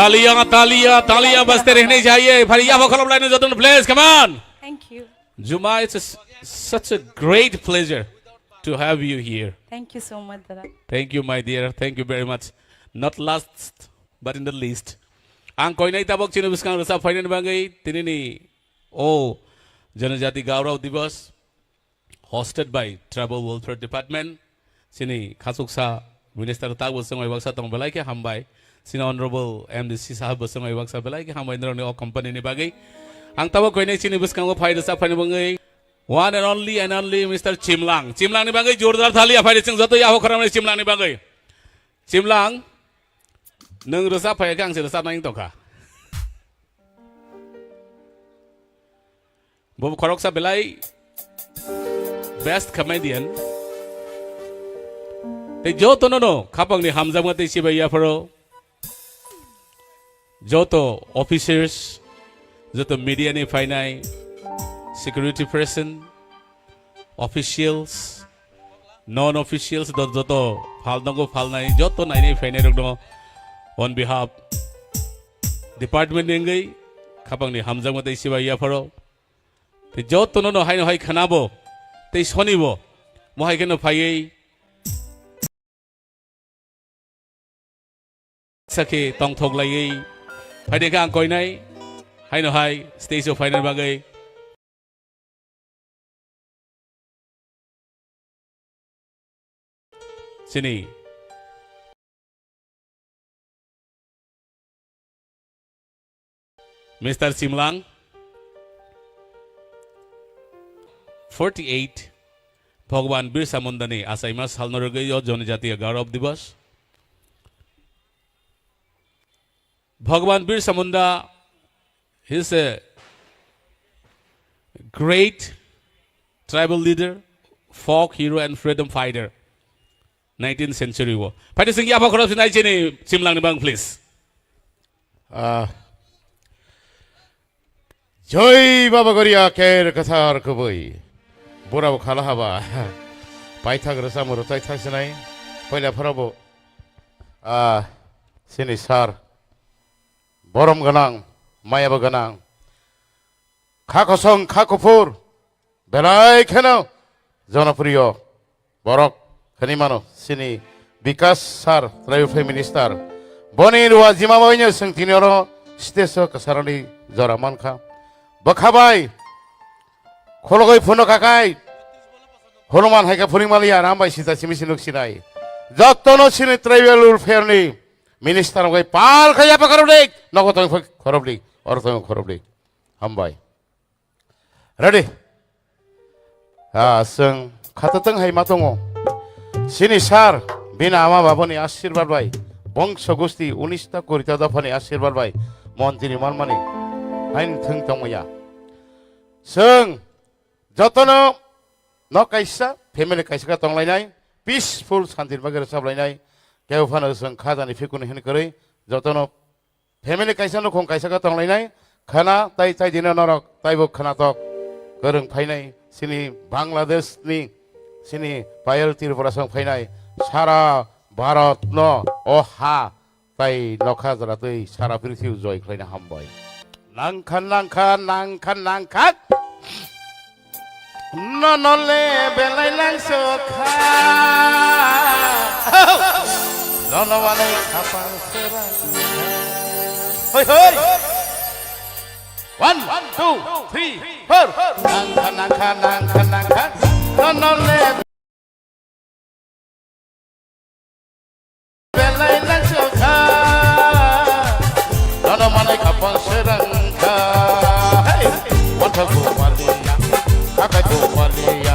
Talia, talia, talia, baste rehne chahiye. Phari yapha kholop laino joton, please, come on. Thank you. Juma, it's a s-, such a great pleasure to have you here. Thank you so much, dada. Thank you, my dear. Thank you very much. Not last, but in the least. Ang koinai tabok chini bwskang rwchap phainani bagwi tinini o Janajati Gaurav Divas hosted by Tribal Welfare Department. Chini khachuksa minister tak bo chwng bai baksa tong belai khe hambai. Chini honorable M D C sahab bo chwng bai baksa belai khe hambai norokni o company ni bagwi. Ang tabok koinai chini bwskango phai rwchap phaini bagwi one and only and only Mister Chimlang. Chimlang ni bagwi jordar thali aphai chwng joto yaho khorang Chimlang ni bagwi. Chimlang, nwng rwchap phai khe ang se rwchapnai wng tongkha. Bo khoroksa belai best comedian. Tei jotono no khapangni hamjakma tei sibai yapharo. Joto officers, joto media ni phainai, security person, officials, non officials, do-, joto phal tongo phalnai, joto nainai phainai rokno on behalf department ni wngwi khapangni hamjakma tei sibai yapharo. Tei jotono no haino hai khanabo tei sonibo mo hai kheno phaiwi sakhe tongthok laiwi phaide khe ang koinai haino hai stage o phaina bagwi. Chini Mister Chimlang, forty-eight, Bhagwan Birsa Mundani achaima salno rwgwi o Janajatiya Gaurav Divas. Bhagwan Birsa Munda, he is a great tribal leader, folk hero and freedom fighter. Nineteenth century o. Phaidi sing yapha khorok sinai chini Chimlang ni bang, please. Ah. Joi Baba Goria ker kasar kubui. Bura bo khala haba. Paithak rwchamo rwchai thak sinai. Poila phara bo, ah, sini sir. Borom gwnang, maya bo gwnang. Kha kosong, kha kuphur. Belai kheno jonopriyo borok khani mano chini Bikas sir, Tribal Affairs Minister. Boni ruwa jima baino chwng tini oro stage o kwcharani jora mankha. Bwkha bai khulugwi phuno kakai. Hunuman hai khe phunui maliya, ram bai sita simi sinuk sinai. Jotono chini Tribal Welfare ni Minister bai pal khe yapha khorokdi, nogo tong khorokdi, oro tong khorokdi. Hambai. Ready? Ah, chwng khatatwng hai ma tongo. Chini sir, bini ama babani ashirbad bai, bongso gusti unista kurita dophani ashirbad bai, montri manmani hain thwng tongmaya. Chwng jotono nok kaisa, family kaisa khe tonglainai, peaceful santir bagwi rwchap lainai, kebo phano chwng khajani phikuni hini kwrwi, jotono family kaisa nukhung kaisa khe tonglainai, khana tai tai dino norok taibo khanatok kwrwng phainai, chini Bangladesh ni, chini Payal Tripura song phainai, sara Bharat no o ha tai nokha jora twi sara prithibi joy khlaina hambai. Nangkha, nangkha, nangkha, nangkha. Nono le belai nang sokha. Nono wale khapang serang. Hoi, hoi. One, two, three, four. Nangkha, nangkha, nangkha, nangkha. Nono le Belai nang sokha, nono manai khapang serang kha. Hey! Wansa gopaliya, hakai gopaliya,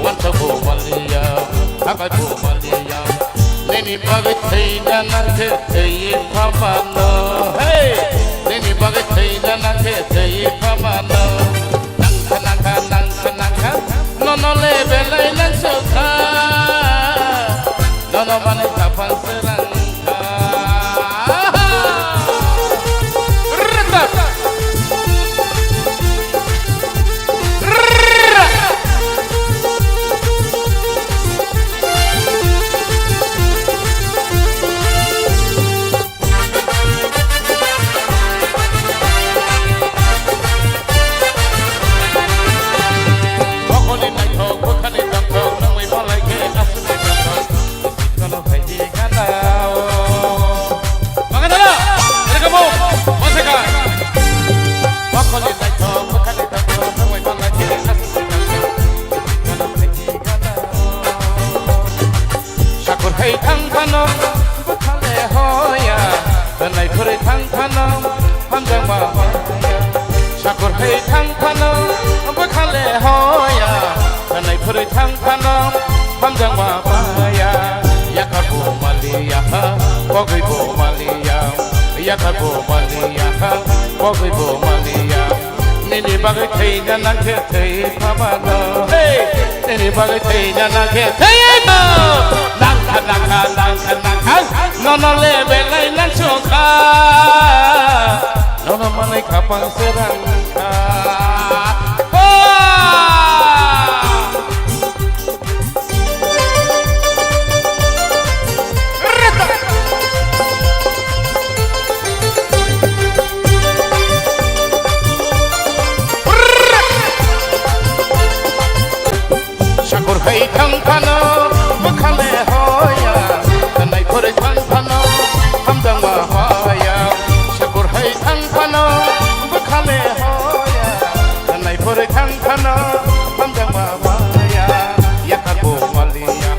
wansa gopaliya, hakai gopaliya. Nini bagwi thwina nang khe thwiwi phamano. Hey! Nini bagwi thwina nang khe thwiwi phamano. Nangkha, nangkha, nangkha, nangkha, nono le belai nang sokha. Nono manai khapang serang kha. Pogwi bo maliya, nini bagwi thwina nangkhe thwi phabano. Hey! Nini bagwi thwina nangkhe thwi no. Nangkha, nangkha, nangkha, nangkha. Nono le belai nangsukha. Nono manwi khapang se rangkha. Oh! Sakur hai thang phano bwkhale hoya, nai phore thang phano hamjangma hoya. Sakur hai thang phano bwkhale hoya, nai phore thang phano hamjangma hoya. Yakar bo maliya,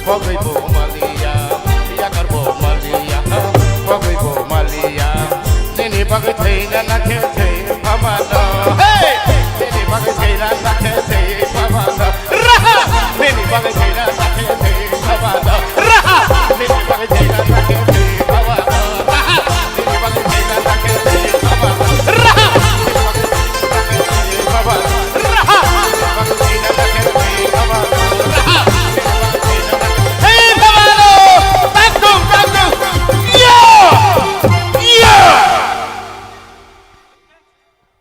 pogwi bo maliya, yakar bo maliya, pogwi bo maliya. Nini bagwi thwina nangkhe thwi phabano. Hey! Nini bagwi thwina nangkhe thwi phabano. Raha! Nini bagwi thwina nangkhe thwi phabano. Raha! Nini bagwi thwina nangkhe thwi phabano. Raha! Nini bagwi thwina nangkhe thwi phabano. Raha! Nini bagwi thwina nangkhe thwi phabano. Raha! Nini bagwi thwina nangkhe thwi phabano. Raha! Nini bagwi thwina nangkhe thwi phabano. Takdum, takdum. Yo! Yo!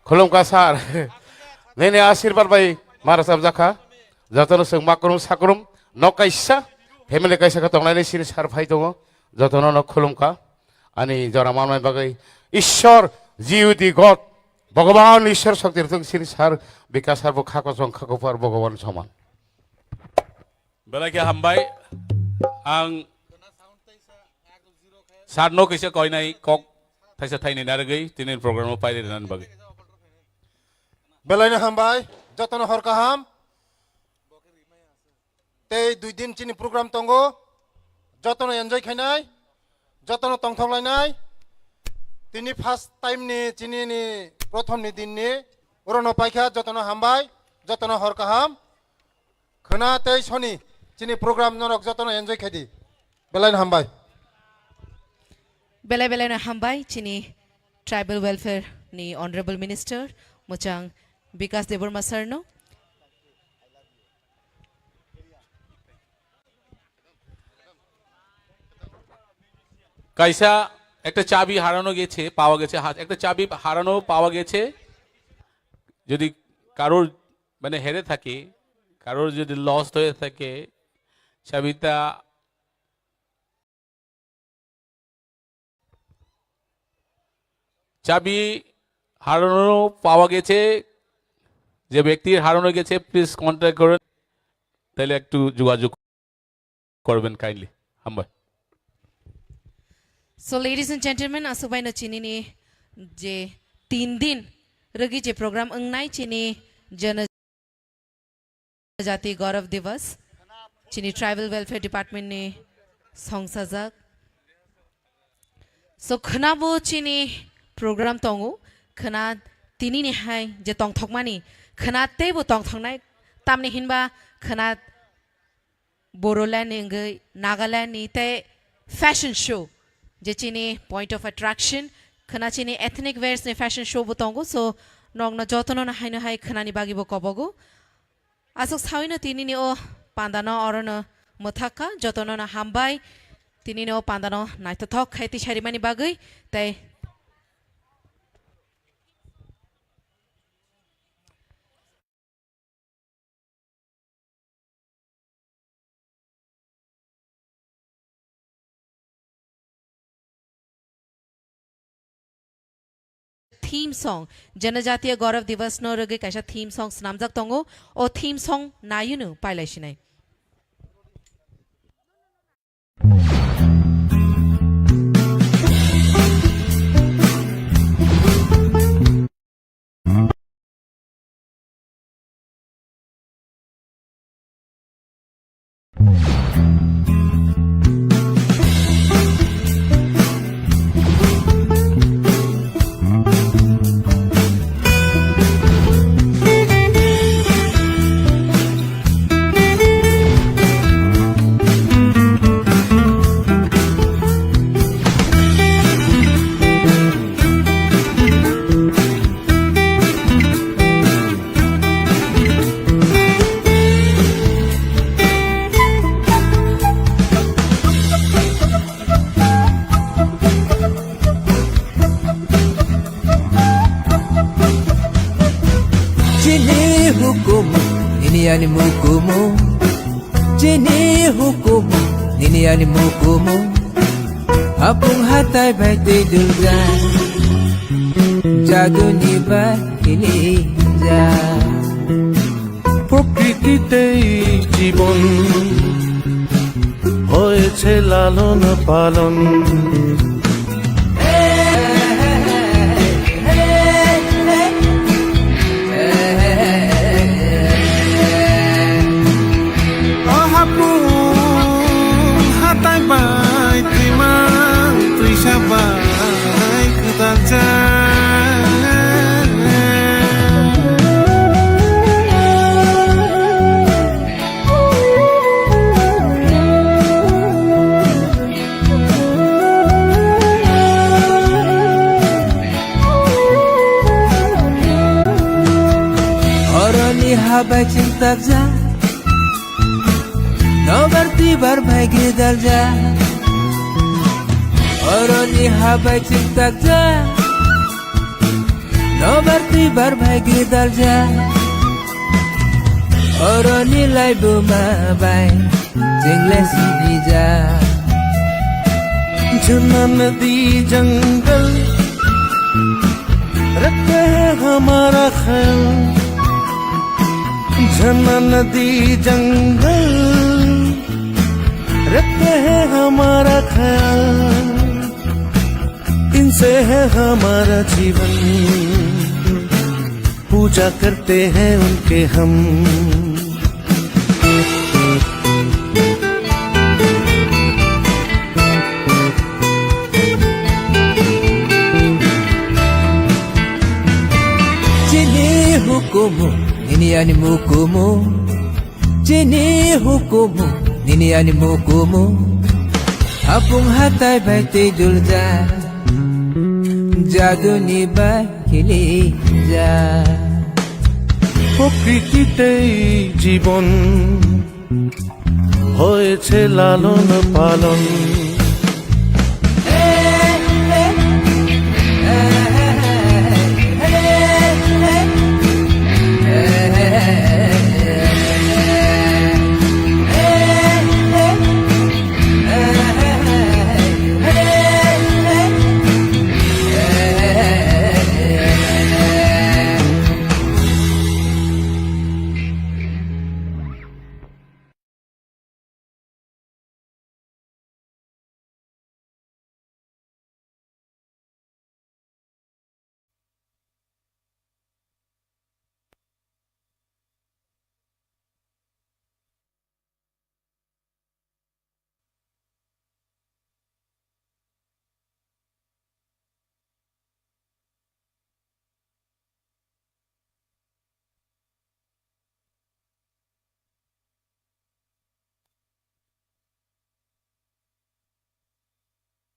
Khulumkha sir. Nini asirbar bai mara sabjakha. Jotono chwng makrum sakrum nok kaisa, family kaisa khe tonglaini sini sir phai tongo. Jotono no khulumkha. Ani jora manmani bagwi Ishwar, G U D God, Bhagavan Ishwar shakti rwthwng sini sir Bikash sir bo kha kochong kha kuphar Bhagavan soman. Belai khe hambai. Ang sir no kisa koinai kok thaisa thainwi narwgwi tini program o pairi rwnani bagwi. Belai no hambai, jotono hor kaham. Tei dui din chini program tongo, jotono enjoy khainai, jotono tongthok lainai. Tini first time ni chini ni prothom ni din ni, oro no paikha, jotono hambai, jotono hor kaham. Khwna tei soni chini program norok jotono enjoy khaidi. Belai no hambai. Belai belai no hambai chini Tribal Welfare ni Honorable Minister muchang Bikas Debbarma sir no. Kaisa ekta chabi harano geche, pawa geche, ha-, ekta chabi harano pawa geche. Jodi karor mane here thake, karor jodi lost hoye thake, chabita চাবি হারানো পাওয়া গেছে, যে ব্যক্তির হারানো গেছে, please contact করেন, তাহলে একটু যোগাযোগ করবেন কাইন্ডলি। হামবাই। So, ladies and gentlemen, aswk baino chini ni je tin din rwgwi je program wngnai chini jana Jati Gaurav Divas, chini Tribal Welfare Department ni songsajak. So, khwnabo chini program tongo, khwna tini ni hai je tongthokmani, khwna teibo tongthoknai, tamni hinba khwna Bodoland ni wngwi Nagaland ni tei fashion show, je chini point of attraction, khwna chini ethnic wears ni fashion show bo tongo, so nokno jotono no haino hai khwnani bagwi bo kobogo. Aswk sawino tinini o pandano orono mwthakha, jotono no hambai, tinini o pandano naithothok khai tisarimani bagwi, tei Theme song, Janajatiya Gaurav Divas no rwgwi kaisa theme song swnamjak tongo. O theme song naiwi no pailai sinai. Hukumu, nini ani mukumu. Chini hukumu, nini ani mukumu. Hapung hatai bai twi dulja. Jaduni bai hilijak. প্রকৃতিতেই জীবন হয়েছে লালন পালন। O hapung hatai bai twima twisa bai kwtal cha. Oroni habai chwng takja, nobar twibar bai gwdalja. Oroni habai chwng takja, nobar twibar bai gwdalja. Oroni laibuma bai chwng le sinijak. झरना नदी जंगल रखते हैं हमारा ख्याल। झरना नदी जंगल रखते हैं हमारा ख्याल। इनसे है हमारा जीवन, पूजा करते हैं उनके हम। Chini hukumu, nini ani mukumu. Chini hukumu, nini ani mukumu. Hapung hatai bai twi dulja. Jaduni bai khilija. প্রকৃতিতেই জীবন হয়েছে লালন পালন।